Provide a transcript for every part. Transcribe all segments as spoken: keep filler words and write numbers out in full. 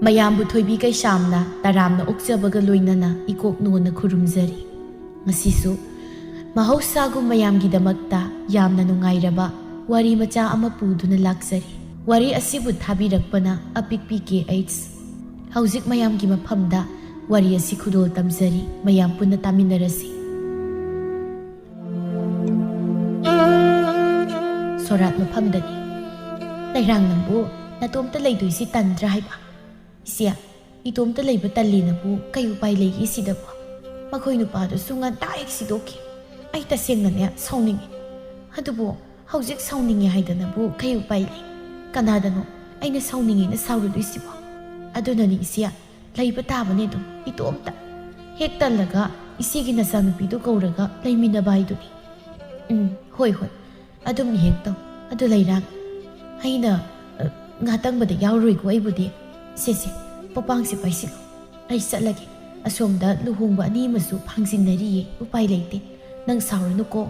ꯃꯌꯥꯝꯕꯨ ꯊꯣꯏꯕꯤ ꯀꯩꯁꯥꯝꯅ ꯇꯔꯥꯝꯅ ꯑꯣꯛꯆꯕꯒ ꯂꯣꯏꯅꯅ ꯏꯀꯣꯛ ꯅꯣꯟꯅ ꯈꯨꯔꯨꯝꯖꯔꯤ꯫ ꯉꯁꯤꯁꯨ ꯃꯍꯧꯁꯥꯒꯨꯝ ꯃꯌꯥꯝꯒꯤꯗꯃꯛꯇ ꯌꯥꯝꯅ ꯅꯨꯡꯉꯥꯏꯔꯕ ꯋꯥꯔꯤ ꯃꯆꯥ ꯑꯃ ꯄꯨꯗꯨꯅ ꯂꯥꯛꯆꯔꯤ꯫ ꯋꯥꯔꯤ ꯑꯁꯤꯕꯨ ꯊꯥꯕꯤꯔꯛꯄꯅ ꯑꯄꯤꯛꯄꯤ ꯀꯦ ꯑꯩꯆ꯫ ꯍꯧꯖꯤꯛ ꯃꯌꯥꯝꯒꯤ ꯃꯐꯝꯗ ꯋꯥꯔꯤ ꯑꯁꯤ ꯈꯨꯗꯣꯜ ꯇꯝꯖꯔꯤ, ꯃꯌꯥꯝ ꯄꯨꯟꯅ ꯇꯥꯃꯤꯟꯅꯔꯁꯤ꯫ ꯁꯣꯔꯥꯠ ꯃꯐꯝꯗꯅꯤ꯫ "ꯂꯩꯔꯥꯡ, ꯅꯪꯕꯨ ꯅꯇꯣꯝꯇ ꯂꯩꯗꯣꯏꯁꯤ ꯇꯟꯗ꯭ꯔꯥ ꯍꯥꯏꯕ?" "ꯏꯆꯦ, ꯏꯇꯣꯝꯇ ꯂꯩꯕ ꯇꯜꯂꯦꯅꯕꯨ ꯀꯩ ꯎꯄꯥꯏ ꯂꯩꯒꯦ ꯁꯤꯗꯕꯨ? ꯃꯈꯣꯏ ꯅꯨꯄꯥꯗꯨꯁꯨ ꯉꯟꯇꯥ ꯍꯦꯛ ꯁꯤꯗꯣꯛꯈꯤ꯫ ꯑꯩ ꯇꯁꯦꯡꯅꯅꯦ ꯁꯥꯎꯅꯤꯡꯉꯤ꯫ ꯑꯗꯨꯕꯨ ꯍꯧꯖꯤꯛ ꯁꯥꯎꯅꯤꯡꯉꯦ ꯍꯥꯏꯗꯅꯕꯨ ꯀꯩ ꯎꯄꯥꯏ ꯂꯩ? ꯀꯅꯥꯗꯅꯣ ꯑꯩꯅ ꯁꯥꯎꯅꯤꯡꯉꯦꯅ ꯁꯥꯎꯔꯨꯗꯣꯏꯁꯤꯕꯣ? ꯑꯗꯨꯅꯅꯤ ꯏꯆꯦ, ꯂꯩꯕ ꯇꯥꯕꯅꯦ ꯑꯗꯨꯝ ꯏꯇꯣꯝꯇ꯫ ꯍꯦꯛ ꯇꯜꯂꯒ ꯏꯆꯦꯒꯤ ꯅꯆꯥꯅꯨꯄꯤꯗꯨ ꯀꯧꯔꯒ ꯂꯩꯃꯤꯟꯅꯕ ꯍꯥꯏꯗꯨꯅꯤ꯫" "ꯎꯝ, ꯍꯣꯏ, ꯍꯣꯏ, ꯑꯗꯨꯝ ꯍꯦꯛ ꯇꯧ꯫ ꯑꯗꯨ ꯂꯩꯔꯥꯡ, ꯑꯩꯅ, ꯑ, ꯉꯥꯇꯪꯕꯗ ꯌꯥꯎꯔꯣꯏꯀꯣ ꯑꯩꯕꯨꯗꯤ꯫ ꯁꯦ, ꯁꯦ, ꯄꯣꯄꯥꯡꯁꯦ ꯄꯥꯏꯁꯤꯜꯂꯣ꯫ ꯑꯩ ꯆꯠꯂꯒꯦ꯫ ꯑꯁꯣꯝꯗ ꯂꯨꯍꯣꯡꯕ ꯑꯅꯤ ꯑꯃꯁꯨ ꯐꯥꯡꯖꯤꯟꯅꯔꯤꯌꯦ, ꯎꯄꯥꯏ ꯂꯩꯇꯦ꯫ ꯅꯪ ꯁꯥꯎꯔꯅꯨꯀꯣ꯫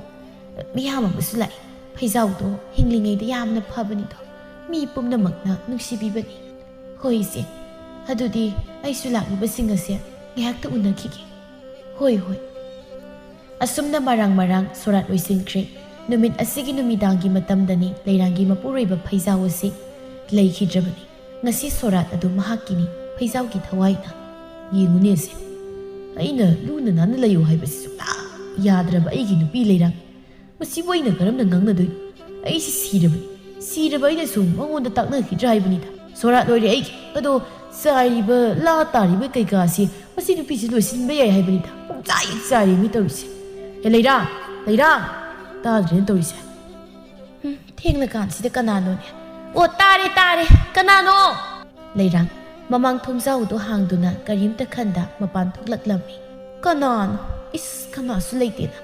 ꯃꯤꯌꯥꯝ ꯑꯃꯁꯨ ꯂꯥꯛꯑꯦ꯫ ꯐꯩꯖꯥꯎꯗꯣ ꯍꯤꯡꯂꯤꯉꯩꯗ ꯌꯥꯝꯅ ꯐꯕꯅꯤꯗꯣ꯫ ꯃꯤ ꯄꯨꯝꯅꯃꯛꯅ ꯅꯨꯡꯁꯤꯕꯤꯕꯅꯤ꯫" "ꯍꯣꯏ ꯏꯆꯦ, ꯑꯗꯨꯗꯤ ꯑꯩꯁꯨ ꯂꯥꯛꯂꯤꯕꯁꯤꯡ ꯑꯁꯦ ꯉꯥꯏꯍꯥꯛꯇ ꯎꯅꯈꯤꯒꯦ꯫" "ꯍꯣꯏ, ꯍꯣꯏ꯫" ꯑꯁꯨꯝꯅ ꯃꯔꯥꯡ ꯃꯔꯥꯡ ꯁꯣꯔꯥꯠ ꯂꯣꯏꯁꯤꯟꯈ꯭ꯔꯦ꯫ ꯅꯨꯃꯤꯠ ꯑꯁꯤꯒꯤ ꯅꯨꯃꯤꯗꯥꯡꯒꯤ ꯃꯇꯝꯗꯅꯤ ꯂꯩꯔꯥꯡꯒꯤ ꯃꯄꯨꯔꯣꯏꯕ ꯐꯩꯖꯥꯎ ꯑꯁꯤ ꯂꯩꯈꯤꯗ꯭ꯔꯕꯅꯤ꯫ ꯉꯁꯤ ꯁꯣꯔꯥꯠ ꯑꯗꯨ ꯃꯍꯥꯛꯀꯤꯅꯤ, ꯐꯩꯖꯥꯎꯒꯤ ꯊꯋꯥꯏꯅ꯫ "ꯌꯦꯡꯉꯨꯅꯦ ꯁꯦ, ꯑꯩꯅ ꯂꯨꯅ ꯅꯥꯟꯅ ꯂꯩꯌꯨ ꯍꯥꯏꯕꯁꯤ ꯁꯨꯡꯌꯥ ꯌꯥꯗ꯭ꯔꯕ ꯑꯩꯒꯤ ꯅꯨꯄꯤ ꯂꯩꯔꯥꯡ꯫ ꯃꯁꯤꯕꯨ ꯑꯩꯅ ꯀꯔꯝꯅ ꯉꯥꯡꯅꯗꯣꯏꯅꯣ? ꯑꯩꯁꯤ ꯁꯤꯔꯕꯅꯤ꯫ ꯁꯤꯔꯕ ꯑꯩꯅꯁꯨ ꯃꯉꯣꯟꯗ ꯇꯥꯛꯅꯈꯤꯗ꯭ꯔꯥ ꯍꯥꯏꯕꯅꯤꯗ꯫ ꯁꯣꯔꯥꯠ ꯂꯣꯏꯔꯦ ꯑꯩꯒꯤ꯫ ꯑꯗꯣ ꯆꯥꯏꯔꯤꯕ ꯂꯥ ꯇꯥꯔꯤꯕ ꯀꯩꯀꯥꯁꯤ ꯃꯁꯤ ꯅꯨꯄꯤꯁꯤ ꯂꯣꯏꯁꯤꯟꯕ ꯌꯥꯏ ꯍꯥꯏꯕꯅꯤꯗ꯫ ꯄꯨꯡꯆꯥꯏ ꯍꯦꯛ ꯆꯥꯏꯔꯦ ꯃꯤ ꯇꯧꯔꯤꯁꯦ꯫ ꯑꯦ, ꯂꯩꯔꯥꯡ, ꯂꯩꯔꯥꯡ! ꯇꯥꯗ꯭ꯔꯦꯅ ꯇꯧꯔꯤꯁꯦ꯫ ꯎꯝ, ꯊꯦꯡꯂꯀꯥꯟꯁꯤꯗ ꯀꯅꯥꯅꯣꯅꯦ? ꯑꯣ, ꯇꯥꯔꯦ, ꯇꯥꯔꯦ꯫ ꯀꯅꯥꯅꯣ?" ꯂꯩꯔꯥꯡ ꯃꯃꯥꯡ ꯊꯣꯡꯖꯥꯎꯗꯣ ꯍꯥꯡꯗꯨꯅ ꯀꯔꯤꯝꯇ ꯈꯟꯗ ꯃꯄꯥꯟ ꯊꯣꯛꯂꯛꯂꯝꯃꯤ꯫ "ꯀꯅꯥꯅꯣ? ꯏꯁ, ꯀꯅꯥꯁꯨ ꯂꯩꯇꯦꯅ꯫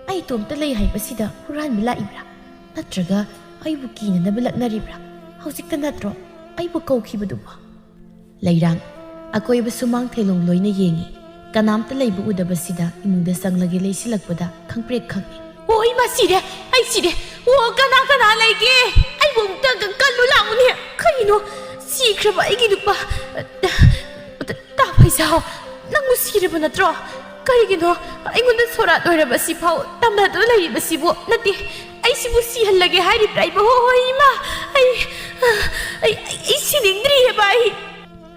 ꯑꯩ ꯏꯇꯣꯝꯇ ꯂꯩ ꯍꯥꯏꯕꯁꯤꯗ ꯍꯨꯔꯥꯟꯕ ꯂꯥꯛꯏꯕ꯭ꯔꯥ? ꯅꯠꯇ꯭ꯔꯒ ꯑꯩꯕꯨ ꯀꯤꯅꯅꯕ ꯂꯛꯅꯔꯤꯕ꯭ꯔꯥ? ꯍꯧꯖꯤꯛꯇ ꯅꯠꯇ꯭ꯔꯣ ꯑꯩꯕꯨ ꯀꯧꯈꯤꯕꯗꯨꯕꯨ?" ꯂꯩꯔꯥꯡ ꯑꯀꯣꯏꯕ ꯁꯨꯃꯥꯡ ꯊꯦꯂꯣꯡ ꯂꯣꯏꯅ ꯌꯦꯡꯉꯤ꯫ ꯀꯅꯥꯝꯇ ꯂꯩꯕ ꯎꯗꯕꯁꯤꯗ ꯏꯃꯨꯡꯗ ꯆꯪꯂꯒꯦ ꯂꯩꯁꯤꯜꯂꯛꯄꯗ ꯈꯪꯄ꯭ꯔꯦꯛ ꯈꯪꯉꯤ꯫ "ꯑꯣ, ꯏꯃꯥ, ꯁꯤꯔꯦ! ꯑꯩ ꯁꯤꯔꯦ! ꯑꯣ, ꯀꯅꯥ ꯀꯅꯥ ꯂꯩꯒꯦ? ꯑꯩꯕꯨ ꯑꯝꯇ ꯀ-, ꯀꯜꯂꯨ ꯂꯥꯛꯎꯅꯦ! ꯀꯩꯅꯣ? ꯁꯤꯈ꯭ꯔꯕ ꯑꯩꯒꯤ ꯅꯨꯄꯥ, ꯇꯥ ꯐꯩꯖꯥꯎ, ꯅꯪꯕꯨ ꯁꯤꯔꯕ ꯅꯠꯇ꯭ꯔꯣ? ꯀꯔꯤꯒꯤꯅꯣ ꯑꯩꯉꯣꯟꯗ ꯁꯣꯔꯥꯠ ꯑꯣꯏꯔꯕ ꯑꯁꯤꯐꯥꯎ ꯇꯝꯅꯗꯨꯅ ꯂꯩꯔꯤꯕꯁꯤꯕꯨ? ꯅꯠꯇꯦ, ꯑꯩꯁꯤꯕꯨ ꯁꯤꯍꯜꯂꯒꯦ ꯍꯥꯏꯔꯤꯕ꯭ꯔꯥ? ꯑꯩꯕꯨ, ꯍꯣ, ꯍꯣꯏ, ꯏꯃꯥ, ꯑꯩ, ꯑꯩ, ꯑꯩ, ꯑꯩ ꯁꯤꯅꯤꯡꯗ꯭ꯔꯤꯑꯕ ꯑꯩ꯫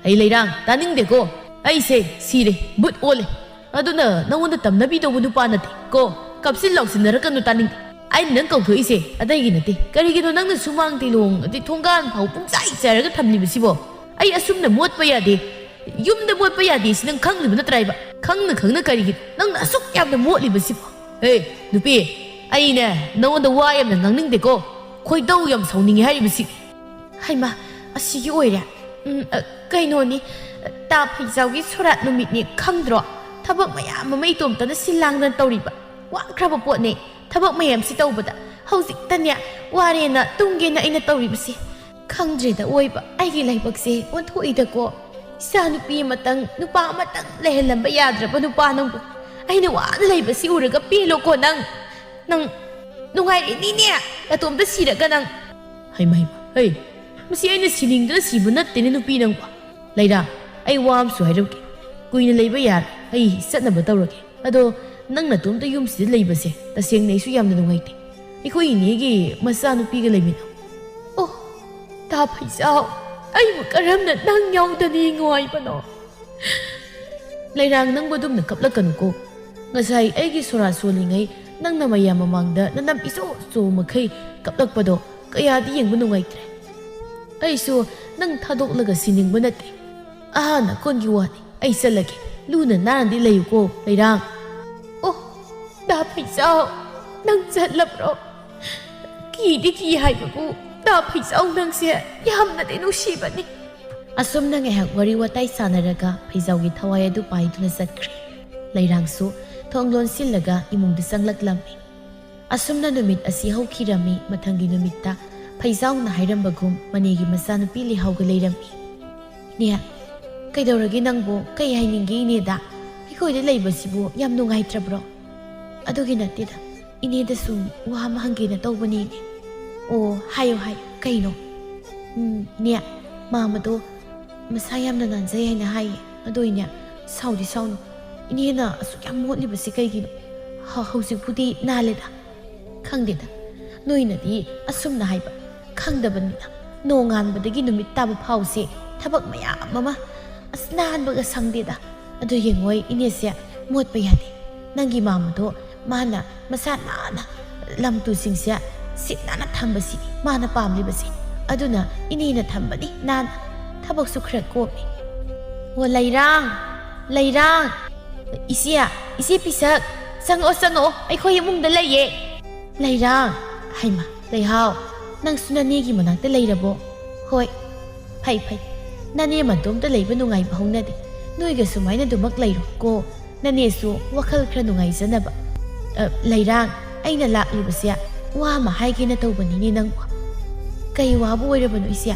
ꯑꯩ ꯂꯩꯔꯥꯡ, ꯇꯥꯅꯤꯡꯗꯦꯀꯣ꯫ ꯑꯩꯁꯦ ꯁꯤꯔꯦ, ꯕꯨꯠ ꯑꯣꯜꯂꯦ꯫ ꯑꯗꯨꯅ ꯅꯪꯉꯣꯟꯗ ꯇꯝꯅꯕꯤꯗꯧꯕ ꯅꯨꯄꯥ ꯅꯠꯇꯦ ꯀꯣ꯫ ꯀꯞꯁꯤꯟ ꯂꯥꯎꯁꯤꯟꯅꯔꯛꯀꯅꯨ, ꯇꯥꯅꯤꯡꯗꯦ꯫ ꯑꯩꯅ ꯅꯪ ꯀꯧꯊꯣꯛꯏꯁꯦ ꯑꯇꯩꯒꯤ ꯅꯠꯇꯦ꯫ ꯀꯔꯤꯒꯤꯅꯣ ꯅꯪꯅ ꯁꯨꯃꯥꯡ ꯇꯤꯂꯣꯡ ꯑꯗꯩ ꯊꯣꯡꯒꯥꯟ ꯐꯥꯎ ꯄꯨꯡꯆꯥꯏ ꯆꯥꯏꯔꯒ ꯊꯝꯂꯤꯕꯁꯤꯕꯣ? ꯑꯩ ꯑꯁꯨꯝꯅ ꯃꯣꯠꯄ ꯌꯥꯗꯦ, ꯌꯨꯝꯗ ꯃꯣꯠꯄ ꯌꯥꯗꯦ ꯁꯤ ꯅꯪ ꯈꯪꯂꯤꯕ ꯅꯠꯇ꯭ꯔꯥ ꯍꯥꯏꯕ? ꯈꯪꯅ ꯈꯪꯅ ꯀꯔꯤꯒꯤꯅꯣ ꯅꯪꯅ ꯑꯁꯨꯛ ꯌꯥꯝꯅ ꯃꯣꯠꯂꯤꯕꯁꯤꯕꯣ? ꯍꯦ, ꯅꯨꯄꯤ, ꯑꯩꯅꯦ ꯅꯉꯣꯟꯗ ꯋꯥ ꯌꯥꯝꯅ ꯉꯥꯡꯅꯤꯡꯗꯦꯀꯣ꯫ ꯈꯣꯏꯗꯧ ꯌꯥꯝ ꯁꯥꯎꯅꯤꯡꯉꯤ ꯍꯥꯏꯔꯤꯕꯁꯤ꯫ ꯍꯩꯃꯥ, ꯑꯁꯤꯒꯤ ꯑꯣꯏꯔꯦ꯫ ꯎꯝ, ꯑ, ꯀꯩꯅꯣꯅꯤ, ꯇꯥ ꯐꯩꯖꯥꯎꯒꯤ ꯁꯣꯔꯥꯠ ꯅꯨꯃꯤꯠꯅꯤ ꯈꯪꯗ꯭ꯔꯣ? ꯊꯕꯛ ꯃꯌꯥꯝ ꯑꯃ ꯏꯇꯣꯝꯇꯅ ꯁꯤꯜ ꯂꯥꯡꯗꯅ ꯇꯧꯔꯤꯕ꯫ ꯋꯥꯈ꯭ꯔꯕ ꯄꯣꯠꯅꯦ ꯊꯕꯛ ꯃꯌꯥꯝꯁꯤ ꯇꯧꯕꯗ꯫ ꯍꯧꯖꯤꯛꯇꯅꯦ ꯋꯥꯔꯦꯅ ꯇꯨꯝꯒꯦꯅ ꯑꯩꯅ ꯇꯧꯔꯤꯕꯁꯤ꯫ ꯈꯪꯗ꯭ꯔꯦꯗ ꯑꯣꯏꯕ, ꯑꯩꯒꯤ ꯂꯥꯏꯕꯛꯁꯦ ꯑꯣꯟꯊꯣꯛꯏꯗꯀꯣ꯫ ꯏꯆꯥ ꯅꯨꯄꯤ ꯑꯃꯇꯪ, ꯅꯨꯄꯥ ꯑꯃꯇꯪ ꯂꯩꯍꯜꯂꯝꯕ ꯌꯥꯗ꯭ꯔꯕ ꯅꯨꯄꯥ ꯅꯪꯕꯨ꯫ ꯑꯩꯅ ꯋꯥꯅ ꯂꯩꯕꯁꯤ ꯎꯔꯒ ꯄꯦꯜꯂꯣꯀꯣ ꯅꯪ꯫ ꯅꯪ ꯅꯨꯡꯉꯥꯏꯔꯦꯅꯤꯅꯦ, ꯅꯇꯣꯝꯇ ꯁꯤꯔꯒ ꯅꯪ꯫ ꯍꯩꯃ, ꯍꯩꯃ, ꯍꯩ, ꯃꯁꯤ ꯑꯩꯅ ꯁꯤꯅꯤꯡꯗꯅ ꯁꯤꯕ ꯅꯠꯇꯦꯅꯦ ꯅꯨꯄꯤ ꯅꯪꯕꯨ꯫ ꯂꯩꯔꯥ, ꯑꯩ ꯋꯥ ꯑꯃꯁꯨ ꯍꯥꯏꯔꯝꯒꯦ꯫ ꯀꯨꯏꯅ ꯂꯩꯕ ꯌꯥꯔꯦ, ꯑꯩ ꯆꯠꯅꯕ ꯇꯧꯔꯒꯦ꯫ ꯑꯗꯣ ꯅꯪ ꯅꯇꯣꯝꯇ ꯌꯨꯝꯁꯤꯗ ꯂꯩꯕꯁꯦ ꯇꯁꯦꯡꯅ ꯑꯩꯁꯨ ꯌꯥꯝꯅ ꯅꯨꯡꯉꯥꯏꯇꯦ꯫ ꯑꯩꯈꯣꯏ ꯏꯅꯦꯒꯤ ꯃꯆꯥꯅꯨꯄꯤꯒ ꯂꯩꯃꯤꯟꯅꯧ꯫ ꯑꯣ, ꯇꯥ ꯐꯩꯖꯥꯎ, ꯑꯩꯕꯨ ꯀꯔꯝꯅ ꯅꯪ ꯌꯥꯎꯗꯅ ꯅꯨꯡꯉꯥꯏꯕꯅꯣ? ꯂꯩꯔꯥꯡ, ꯅꯪꯕꯨ ꯑꯗꯨꯝꯅ ꯀꯞꯂꯛꯀꯅꯨꯀꯣ꯫ ꯉꯁꯥꯏ ꯑꯩꯒꯤ ꯁꯣꯔꯥ ꯁꯣꯜꯂꯤꯉꯩ ꯅꯪꯅ ꯃꯌꯥꯝ ꯃꯃꯥꯡꯗ ꯅꯅꯝ ꯏꯆꯣ ꯆꯣ ꯃꯈꯩ ꯀꯞꯂꯛꯄꯗꯣ ꯀꯌꯥꯗꯤ ꯌꯦꯡꯕ ꯅꯨꯡꯉꯥꯏꯇ꯭ꯔꯦ꯫ ꯑꯩꯁꯨ ꯅꯪ ꯊꯥꯗꯣꯛꯂꯒ ꯁꯤꯅꯤꯡꯕ ꯅꯠꯇꯦ꯫ ꯑꯍꯥꯟ ꯑꯀꯣꯟꯒꯤ ꯋꯥꯅꯤ, ꯑꯩ ꯆꯠꯂꯒꯦ꯫ ꯂꯨꯅ ꯅꯥꯟꯅꯗꯤ ꯂꯩꯌꯨꯀꯣ, ꯂꯩꯔꯥꯡ꯫ ꯑꯣ, ꯗꯥ ꯐꯩꯖꯥꯎ, ꯅꯪ ꯆꯠꯂꯕ꯭ꯔꯣ? ꯀꯤꯗꯤ ꯀꯤ ꯍꯥꯏꯕꯕꯨ, ꯗꯥ ꯐꯩꯖꯥꯎ ꯅꯪꯁꯦ ꯌꯥꯝꯅꯗꯤ ꯅꯨꯡꯁꯤꯕꯅꯤ꯫ ꯑꯁꯨꯝꯅ ꯉꯥꯏꯍꯥꯛ ꯋꯥꯔꯤ ꯋꯥꯇꯥꯏ ꯁꯥꯟꯅꯔꯒ ꯐꯩꯖꯥꯎꯒꯤ ꯊꯋꯥꯏ ꯑꯗꯨ ꯄꯥꯏꯗꯨꯅ ꯆꯠꯈ꯭ꯔꯦ꯫ ꯂꯩꯔꯥꯡꯁꯨ ꯊꯣꯡ ꯂꯣꯟꯁꯤꯜꯂꯒ ꯏꯃꯨꯡꯗ ꯆꯪꯂꯛꯂꯝꯃꯤ꯫ ꯑꯁꯨꯝꯅ ꯅꯨꯃꯤꯠ ꯑꯁꯤ ꯍꯧꯈꯤꯔꯝꯃꯤ꯫ ꯃꯊꯪꯒꯤ ꯅꯨꯃꯤꯠꯇ ꯐꯩꯖꯥꯎꯅ ꯍꯥꯏꯔꯝꯕꯒꯨꯝ ꯃꯅꯦꯒꯤ ꯃꯆꯥꯅꯨꯄꯤ ꯂꯩꯍꯥꯎꯒ ꯂꯩꯔꯝꯃꯤ꯫ "ꯏꯅꯦ, ꯀꯩꯗꯧꯔꯒꯦ ꯅꯪꯕꯨ? ꯀꯩ ꯍꯥꯏꯅꯤꯡꯒꯦ ꯏꯅꯦꯗ? ꯑꯩꯈꯣꯏꯗ ꯂꯩꯕꯁꯤꯕꯨ ꯌꯥꯝ ꯅꯨꯡꯉꯥꯏꯇ꯭ꯔꯕ꯭ꯔꯣ?" "ꯑꯗꯨꯒꯤ ꯅꯠꯇꯦꯗ, ꯏꯅꯦꯗ ꯁꯨꯝ ꯋꯥ ꯑꯃ ꯍꯪꯒꯦꯅ ꯇꯧꯕꯅꯤ ꯏꯅꯦ꯫" "ꯑꯣ, ꯍꯥꯏꯌꯨ ꯍꯥꯏꯌꯨ, ꯀꯩꯅꯣ?" "ꯎꯝ, ꯏꯅꯦ, ꯃꯥꯝꯃꯗꯣ ꯃꯁꯥ ꯌꯥꯝꯅ ꯅꯥꯟꯖꯩ ꯍꯥꯏꯅ ꯍꯥꯏꯌꯦ꯫ ꯑꯗꯨ ꯏꯅꯦ, ꯁꯥꯎꯗꯤ ꯁꯥꯎꯅꯨ꯫ ꯏꯅꯦꯅ ꯑꯁꯨꯛ ꯌꯥꯝ ꯃꯣꯠꯂꯤꯕꯁꯤ ꯀꯩꯒꯤꯅꯣ? ꯍ-, ꯍꯧꯖꯤꯛꯄꯨꯗꯤ ꯅꯥꯜꯂꯦꯗ꯫ ꯈꯪꯗꯦꯗ, ꯅꯣꯏꯅꯗꯤ ꯑꯁꯨꯝꯅ ꯍꯥꯏꯕ꯫ ꯈꯪꯗꯕꯅꯤꯅ ꯅꯣꯡꯉꯥꯟꯕꯗꯒꯤ ꯅꯨꯃꯤꯠ ꯇꯥꯕ ꯐꯥꯎꯁꯦ ꯊꯕꯛ ꯃꯌꯥꯝ ꯑꯃ꯫ ꯑꯁ, ꯅꯥꯟꯕꯒ ꯁꯪꯗꯦꯗ꯫ ꯑꯗꯨ ꯌꯦꯡꯉꯣꯏ, ꯏꯅꯦꯁꯦ ꯃꯣꯠꯄ ꯌꯥꯗꯦ꯫ ꯅꯪꯒꯤ ꯃꯥꯝꯃꯗꯣ ꯃꯥꯅ ꯃꯁꯥ ꯅꯥꯟꯅ ꯂꯝ ꯇꯨꯁꯤꯡꯁꯦ ꯁꯤꯠ ꯅꯥꯟꯅ ꯊꯝꯕꯁꯤ ꯃꯥꯅ ꯄꯥꯝꯂꯤꯕꯁꯤ꯫ ꯑꯗꯨꯅ ꯏꯅꯦꯅ ꯊꯝꯕꯅꯤ ꯅꯥꯟꯅ꯫ ꯊꯕꯛꯁꯨ ꯈꯔ ꯀꯣꯝꯃꯤ꯫ ꯑꯣ, ꯂꯩꯔꯥꯡ, ꯂꯩꯔꯥꯡ꯫ ꯏꯆꯦ, ꯏꯆꯦ ꯄꯤꯁꯛ, ꯆꯪꯉꯛꯑꯣ, ꯆꯪꯉꯛꯑꯣ, ꯑꯩꯈꯣꯏ ꯏꯃꯨꯡꯗ ꯂꯩꯌꯦ꯫ ꯂꯩꯔꯥꯡ꯫ ꯍꯩꯃꯥ, ꯂꯩꯍꯥꯎ, ꯅꯪꯁꯨ ꯅꯅꯦꯒꯤ ꯃꯅꯥꯛꯇ ꯂꯩꯔꯕꯣ? ꯍꯣꯏ, ꯐꯩ, ꯐꯩ꯫ ꯅꯅꯦ ꯃꯇꯣꯝꯇ ꯂꯩꯕ ꯅꯨꯡꯉꯥꯏꯕ ꯍꯧꯅꯗꯦ꯫ ꯅꯣꯏꯒ ꯁꯨꯃꯥꯏꯅ ꯑꯗꯨꯃꯛ ꯂꯩꯔꯣ ꯀꯣ꯫ ꯅꯅꯦꯁꯨ ꯋꯥꯈꯜ ꯈꯔ ꯅꯨꯡꯉꯥꯏꯖꯅꯕ꯫ ꯑ, ꯂꯩꯔꯥꯡ, ꯑꯩꯅ ꯂꯥꯛꯂꯤꯕꯁꯦ ꯋꯥ ꯑꯃ ꯍꯥꯏꯒꯦꯅ ꯇꯧꯕꯅꯤꯅꯦ ꯅꯪꯕꯨ꯫ ꯀꯩ ꯋꯥꯕꯨ ꯑꯣꯏꯔꯕꯅꯣ ꯏꯆꯦ?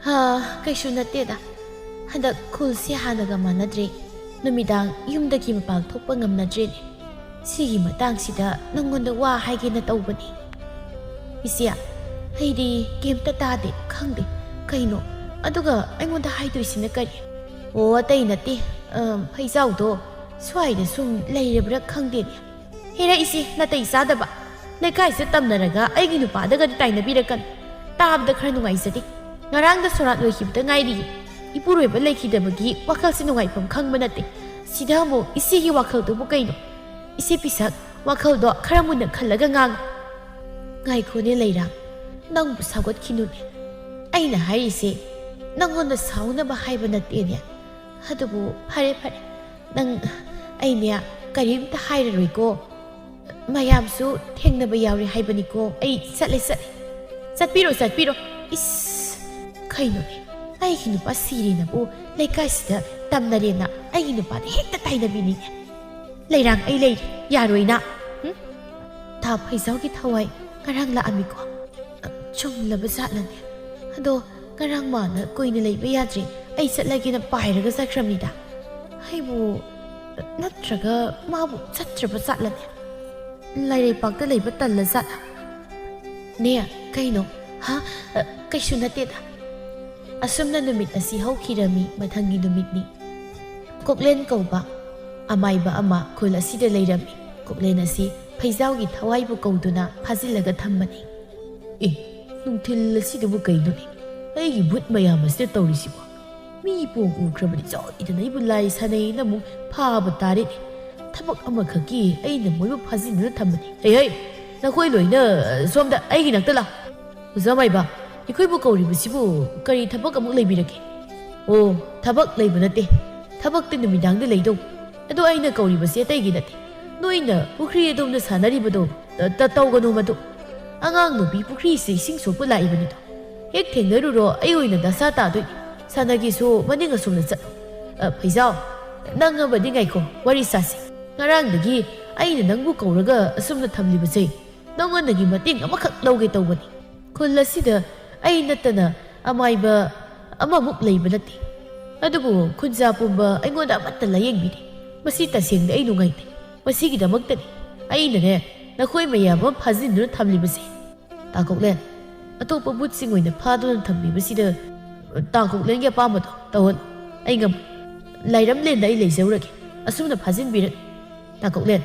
ꯍꯥ, ꯀꯩꯁꯨ ꯅꯠꯇꯦꯗ꯫ ꯍꯟꯗꯛ ꯈꯨꯜꯁꯦ ꯍꯥꯟꯅꯒ ꯃꯥꯟꯅꯗ꯭ꯔꯦ꯫ ꯅꯨꯃꯤꯗꯥꯡ ꯌꯨꯝꯗꯒꯤ ꯃꯄꯥꯟ ꯊꯣꯛꯄ ꯉꯝꯅꯗ꯭ꯔꯦꯅꯦ꯫ ꯁꯤꯒꯤ ꯃꯇꯥꯡꯁꯤꯗ ꯅꯪꯉꯣꯟꯗ ꯋꯥ ꯍꯥꯏꯒꯦꯅ ꯇꯧꯕꯅꯤ꯫ ꯏꯆꯦ, ꯑꯩꯗꯤ ꯀꯩꯝꯇ ꯇꯥꯗꯦ, ꯈꯪꯗꯦ꯫ ꯀꯩꯅꯣ? ꯑꯗꯨꯒ ꯑꯩꯉꯣꯟꯗ ꯍꯥꯏꯗꯣꯏꯁꯤꯅ ꯀꯔꯤ? ꯑꯣ, ꯑꯇꯩ ꯅꯠꯇꯦ꯫ ꯑꯝ, ꯐꯩꯖꯥꯎꯗꯣ ꯁ꯭ꯋꯥꯏꯗ ꯁꯨꯝ ꯂꯩꯔꯕ꯭ꯔꯥ ꯈꯪꯗꯦꯅꯦ꯫ ꯍꯦꯔꯥ ꯏꯆꯦ, ꯅꯥꯇꯩ ꯆꯥꯗꯕ꯫ ꯂꯩꯀꯥꯏꯁꯤꯗ ꯇꯝꯅꯔꯒ ꯑꯩꯒꯤ ꯅꯨꯄꯥꯗꯒꯗꯤ ꯇꯥꯏꯅꯕꯤꯔꯛꯀꯅꯨ꯫ ꯇꯥꯕꯗ ꯈꯔ ꯅꯨꯡꯉꯥꯏꯖꯗꯦ꯫ ꯉꯔꯥꯡꯗ ꯁꯣꯔꯥꯠ ꯂꯣꯏꯈꯤꯕꯗ ꯉꯥꯏꯔꯤꯌꯦ꯫ ꯏꯄꯨꯔꯣꯏꯕ ꯂꯩꯈꯤꯗꯕꯒꯤ ꯋꯥꯈꯜꯁꯦ ꯅꯨꯡꯉꯥꯏꯐꯝ ꯈꯪꯕ ꯅꯠꯇꯦ꯫ ꯁꯤꯗ ꯑꯃꯨꯛ ꯏꯆꯦꯒꯤ ꯋꯥꯈꯜꯗꯨꯕꯨ ꯀꯩꯅꯣ? ꯏꯆꯦ ꯄꯤꯁꯛ, ꯋꯥꯈꯜꯗꯣ ꯈꯔ ꯃꯨꯟꯅ ꯈꯜꯂꯒ ꯉꯥꯡꯉꯨ꯫ ꯉꯥꯏꯈꯣꯅꯦ ꯂꯩꯔꯥꯡ, ꯅꯪꯕꯨ ꯁꯥꯎꯒꯠꯈꯤꯅꯨꯅꯦ꯫ ꯑꯩꯅ ꯍꯥꯏꯔꯤꯁꯦ ꯅꯪꯉꯣꯟꯗ ꯁꯥꯎꯅꯕ ꯍꯥꯏꯕ ꯅꯠꯇꯦꯅꯦ꯫ ꯑꯗꯨꯕꯨ ꯐꯔꯦ, ꯐꯔꯦ, ꯅꯪ, ꯑꯩꯅꯦ ꯀꯔꯤꯝꯇ ꯍꯥꯏꯔꯔꯣꯏꯀꯣ꯫ ꯃꯌꯥꯝꯁꯨ ꯊꯦꯡꯅꯕ ꯌꯥꯎꯔꯦ ꯍꯥꯏꯕꯅꯤꯀꯣ꯫ ꯑꯩ ꯆꯠꯂꯦ, ꯆꯠꯂꯦ꯫ ꯆꯠꯄꯤꯔꯣ, ꯆꯠꯄꯤꯔꯣ꯫ ꯏꯁ, ꯀꯩꯅꯣꯅꯦ? ꯑꯩꯒꯤ ꯅꯨꯄꯥ ꯁꯤꯔꯦꯅꯕꯨ ꯂꯩꯀꯥꯏꯁꯤꯗ ꯇꯝꯅꯔꯦꯅ ꯑꯩꯒꯤ ꯅꯨꯄꯥꯗ ꯍꯦꯛꯇ ꯇꯥꯏꯅꯕꯤꯅꯤꯡꯉꯦ꯫ ꯂꯩꯔꯥꯡ, ꯑꯩ ꯂꯩꯔꯤ, ꯌꯥꯔꯣꯏꯅ꯫ ꯍꯨꯝ? ꯊꯥ ꯐꯩꯖꯥꯎꯒꯤ ꯊꯋꯥꯏ ꯉꯔꯥꯡ ꯂꯥꯛꯑꯝꯃꯤꯀꯣ꯫ ꯆꯨꯝꯂꯕ ꯖꯥꯠꯂꯅꯦ? ꯑꯗꯣ ꯉꯔꯥꯡ ꯃꯥꯅ ꯀꯨꯏꯅ ꯂꯩꯕ ꯌꯥꯗ꯭ꯔꯦ, ꯑꯩ ꯆꯠꯂꯒꯦꯅ ꯄꯥꯏꯔꯒ ꯆꯠꯈ꯭ꯔꯕꯅꯤꯗ꯫ ꯑꯩꯕꯨ, ꯅꯠꯇ꯭ꯔꯒ ꯃꯥꯕꯨ ꯆꯠꯇ꯭ꯔꯕ ꯖꯥꯠꯂꯅꯦ? ꯂꯥꯏꯔꯩꯄꯥꯛꯇ ꯂꯩꯕ ꯇꯜꯂ ꯖꯥꯠꯂ? ꯅꯦ, ꯀꯩꯅꯣ? ꯍꯥ? ꯑ, ꯀꯩꯁꯨ ꯅꯠꯇꯦꯗ꯫ ꯑꯁꯨꯝꯅ ꯅꯨꯃꯤꯠ ꯑꯁꯤ ꯍꯧꯈꯤꯔꯝꯃꯤ꯫ ꯃꯊꯪꯒꯤ ꯅꯨꯃꯤꯠꯅꯤ꯫ ꯀꯣꯛꯂꯦꯟ ꯀꯧꯕ ꯑꯃꯥꯏꯕ ꯑꯃ ꯈꯨꯜ ꯑꯁꯤꯗ ꯂꯩꯔꯝꯃꯤ꯫ ꯀꯣꯛꯂꯦꯟ ꯑꯁꯤ ꯐꯩꯖꯥꯎꯒꯤ ꯊꯋꯥꯏꯕꯨ ꯀꯧꯗꯨꯅ ꯐꯥꯖꯤꯜꯂꯒ ꯊꯝꯕꯅꯤ꯫ ꯑꯦ, ꯅꯨꯡꯊꯤꯜ ꯑꯁꯤꯗꯕꯨ ꯀꯩꯅꯣꯅꯦ? ꯑꯩꯒꯤ ꯚꯨꯠ ꯃꯌꯥꯝ ꯑꯁꯤꯗ ꯇꯧꯔꯤꯁꯤꯕꯣ? ꯃꯤ ꯄꯣꯡ ꯎꯈ꯭ꯔꯕꯅꯤ ꯁꯣꯏꯗꯅ ꯑꯩꯕꯨ ꯂꯥꯏ ꯁꯥꯟꯅꯩꯅ ꯑꯃꯨꯛ ꯐꯥꯕ ꯇꯥꯔꯦꯅꯦ꯫ ꯊꯕꯛ ꯑꯃꯈꯛꯀꯤ ꯑꯩꯅ ꯃꯣꯏꯕꯨ ꯐꯥꯖꯤꯟꯗꯨꯅ ꯊꯝꯕꯅꯤ꯫ ꯍꯩ, ꯍꯩ, ꯅꯈꯣꯏ ꯂꯣꯏꯅ, ꯑ, ꯁꯣꯝꯗ ꯑꯩꯒꯤ ꯅꯥꯛꯇ ꯂꯥꯛ꯫ ꯑꯣꯖꯥ ꯃꯥꯏꯕ, ꯑꯩꯈꯣꯏꯕꯨ ꯀꯧꯔꯤꯕꯁꯤꯕꯨ ꯀꯔꯤ ꯊꯕꯛ ꯑꯃꯨꯛ ꯂꯩꯕꯤꯔꯒꯦ? ꯑꯣ, ꯊꯕꯛ ꯂꯩꯕ ꯅꯠꯇꯦ꯫ ꯊꯕꯛꯇꯤ ꯅꯨꯃꯤꯗꯥꯡꯗ ꯂꯩꯗꯧ꯫ ꯑꯗꯣ ꯑꯩꯅ ꯀꯧꯔꯤꯕꯁꯤ ꯑꯇꯩꯒꯤ ꯅꯠꯇꯦ꯫ ꯅꯣꯏꯅ ꯄꯨꯈ꯭ꯔꯤ ꯑꯗꯣꯝꯗ ꯁꯥꯟꯅꯔꯤꯕꯗꯣ, ꯇ-, ꯇ-, ꯇꯧꯒꯅꯣ ꯃꯗꯨ꯫ ꯑꯉꯥꯡ ꯅꯨꯄꯤ ꯄꯨꯈ꯭ꯔꯤꯁꯤ ꯏꯁꯤꯡ ꯁꯣꯛꯄ ꯂꯥꯛꯏꯕꯅꯤꯗꯣ꯫ ꯍꯦꯛ ꯊꯦꯡꯅꯔꯨꯔꯣ, ꯑꯩ ꯑꯣꯏꯅ ꯗꯁꯥ ꯇꯥꯗꯣꯏꯅꯤ꯫ ꯁꯥꯟꯅꯒꯦꯁꯨ ꯃꯅꯤꯡ ꯑꯁꯣꯝꯗ ꯆꯠꯂꯣ꯫ ꯑ, ꯐꯩꯖꯥꯎ, ꯅꯪ ꯑꯃꯗꯤ ꯉꯥꯏꯈꯣ, ꯋꯥꯔꯤ ꯁꯥꯁꯤ꯫ ꯉꯔꯥꯡꯗꯒꯤ ꯑꯩꯅ ꯅꯪꯕꯨ ꯀꯧꯔꯒ ꯑꯁꯨꯝꯅ ꯊꯝꯂꯤꯕꯁꯦ ꯅꯉꯣꯟꯗꯒꯤ ꯃꯇꯦꯡ ꯑꯃꯈꯛ ꯂꯧꯒꯦ ꯇꯧꯕꯅꯤ꯫ ꯈꯨꯜ ꯑꯁꯤꯗ ꯑꯩ ꯅꯠꯇꯅ ꯑꯃꯥꯏꯕ ꯑꯃꯃꯨꯛ ꯂꯩꯕ ꯅꯠꯇꯦ꯫ ꯑꯗꯨꯕꯨ ꯈꯨꯟꯖꯥ ꯄꯨꯝꯕ ꯑꯩꯉꯣꯟꯗ ꯑꯃꯠꯇ ꯂꯥꯌꯦꯡꯕꯤꯗꯦ꯫ ꯃꯁꯤ ꯇꯁꯦꯡꯅ ꯑꯩ ꯅꯨꯡꯉꯥꯏꯇꯦ꯫ ꯃꯁꯤꯒꯤꯗꯃꯛꯇꯅꯤ ꯑꯩꯅꯅꯦ ꯅꯈꯣꯏ ꯃꯌꯥꯝ ꯑꯃ ꯐꯥꯖꯤꯟꯗꯨꯅ ꯊꯝꯂꯤꯕꯁꯦ꯫ ꯇꯥꯡꯀꯣꯛꯂꯦꯟ, ꯑꯇꯣꯞꯄ ꯚꯨꯠꯁꯤꯡ ꯑꯣꯏꯅ ꯐꯥꯗꯨꯅ ꯊꯝꯕꯤꯕꯁꯤꯗ ꯇꯥꯡꯀꯣꯛꯂꯦꯟꯒꯤ ꯑꯄꯥꯝꯕꯗꯣ ꯇꯧꯍꯜꯂꯨ꯫ ꯑꯩ ꯉꯝꯃꯣꯏ꯫ ꯂꯥꯏꯔꯝꯂꯦꯟꯗ ꯑꯩ ꯂꯩꯖꯔꯨꯔꯒꯦ꯫ ꯑꯁꯨꯝꯅ ꯐꯥꯖꯤꯟꯕꯤꯔꯛ꯫ ꯇꯥꯡꯀꯣꯛꯂꯦꯟ,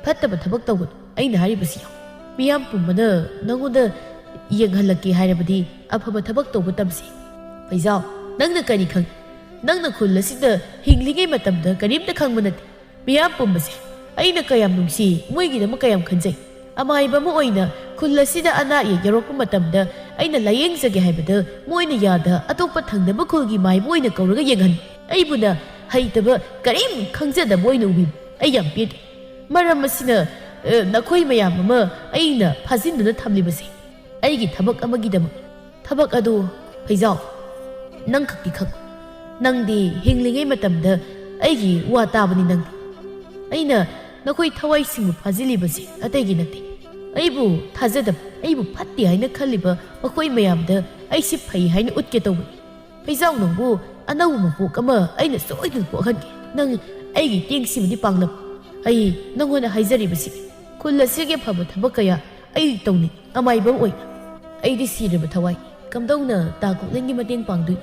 ꯐꯠꯇꯕ ꯊꯕꯛ ꯇꯧꯒꯅꯨ꯫ ꯑꯩꯅ ꯍꯥꯏꯔꯤꯕꯁꯤ ꯌꯦꯡꯉꯨ꯫ ꯃꯤꯌꯥꯝ ꯄꯨꯝꯕꯅ ꯅꯉꯣꯟꯗ ꯌꯦꯡꯍꯜꯂꯛꯀꯦ ꯍꯥꯏꯔꯕꯗꯤ ꯑꯐꯕ ꯊꯕꯛ ꯇꯧꯕ ꯇꯝꯁꯤ꯫ ꯐꯩꯖꯥꯎ, ꯅꯪꯅ ꯀꯔꯤ ꯈꯪ? ꯅꯪꯅ ꯈꯨꯜ ꯑꯁꯤꯗ ꯍꯤꯡꯂꯤꯉꯩ ꯃꯇꯝꯗ ꯀꯔꯤꯝꯇ ꯈꯪꯕ ꯅꯠꯇꯦ꯫ ꯃꯤꯌꯥꯝ ꯄꯨꯝꯕꯁꯦ ꯑꯩꯅ ꯀꯌꯥꯝ ꯅꯨꯡꯁꯤ, ꯃꯣꯏꯒꯤꯗꯃꯛ ꯀꯌꯥꯝ ꯈꯟꯖꯩ꯫ ꯑꯃꯥꯏꯕ ꯑꯃ ꯑꯣꯏꯅ ꯈꯨꯜ ꯑꯁꯤꯗ ꯑꯅꯥ ꯑꯌꯦꯛ ꯌꯥꯎꯔꯛꯄ ꯃꯇꯝꯗ ꯑꯩꯅ ꯂꯥꯌꯦꯡꯖꯒꯦ ꯍꯥꯏꯕꯗ ꯃꯣꯏꯅ ꯌꯥꯗ ꯑꯇꯣꯞꯄ ꯊꯪꯅꯕ ꯈꯨꯜꯒꯤ ꯃꯥꯏꯕ ꯑꯣꯏꯅ ꯀꯧꯔꯒ ꯌꯦꯡꯍꯟ꯫ ꯑꯩꯕꯨꯅ ꯍꯩꯇꯕ, ꯀꯔꯤꯝ ꯈꯪꯖꯗꯕ ꯑꯣꯏꯅ ꯎꯕꯤꯕ꯫ ꯑꯩ ꯌꯥꯝ ꯄꯦꯟꯗꯦ꯫ ꯃꯔꯝ ꯑꯁꯤꯅ, ꯑ, ꯅꯈꯣꯏ ꯃꯌꯥꯝ ꯑꯃ ꯑꯩꯅ ꯐꯥꯖꯤꯟꯗꯨꯅ ꯊꯝꯂꯤꯕꯁꯦ ꯑꯩꯒꯤ ꯊꯕꯛ ꯑꯃꯒꯤꯗꯃꯛ꯫ ꯊꯕꯛ ꯑꯗꯨ, ꯐꯩꯖꯥꯎ, ꯅꯪ ꯈꯛꯇꯤ ꯈꯪ꯫ ꯅꯪꯗꯤ ꯍꯤꯡꯂꯤꯉꯩ ꯃꯇꯝꯗ ꯑꯩꯒꯤ ꯋꯥ ꯇꯥꯕꯅꯤ ꯅꯪꯗꯤ꯫ ꯑꯩꯅ ꯅꯈꯣꯏ ꯊꯋꯥꯏꯁꯤꯡꯕꯨ ꯐꯥꯖꯤꯜꯂꯤꯕꯁꯤ ꯑꯇꯩꯒꯤ ꯅꯠꯇꯦ꯫ ꯑꯩꯕꯨ ꯊꯥꯖꯗꯕ, ꯑꯩꯕꯨ ꯐꯠꯇꯦ ꯍꯥꯏꯅ ꯈꯜꯂꯤꯕ ꯃꯈꯣꯏ ꯃꯌꯥꯝꯗ ꯑꯩꯁꯤ ꯐꯩ ꯍꯥꯏꯅ ꯎꯠꯀꯦ ꯇꯧꯕꯅꯤ꯫ ꯐꯩꯖꯥꯎ, ꯅꯪꯕꯨ ꯑꯅꯧꯕ ꯃꯄꯣꯛ ꯑꯃ ꯑꯩꯅ ꯁꯣꯏꯗꯅ ꯄꯣꯛꯍꯟꯒꯦ꯫ ꯅꯪ ꯑꯩꯒꯤ ꯇꯦꯡꯁꯤꯕꯗꯤ ꯄꯥꯡꯂꯝ꯫ ꯑꯩ ꯅꯪꯉꯣꯟꯗ ꯍꯥꯏꯖꯔꯤꯕꯁꯤ, ꯈꯨꯜ ꯑꯁꯤꯒꯤ ꯑꯐꯕ ꯊꯕꯛ ꯀꯌꯥ ꯑꯩ ꯇꯧꯅꯤꯡ ꯑꯃꯥꯏꯕ ꯑꯣꯏꯅ꯫ ꯑꯩꯗꯤ ꯁꯤꯔꯕ ꯊꯋꯥꯏ, ꯀꯝꯗꯧꯅ ꯇꯥ ꯀꯣꯛꯂꯦꯟꯒꯤ ꯃꯇꯦꯡ ꯄꯥꯡꯗꯣꯏꯅꯣ?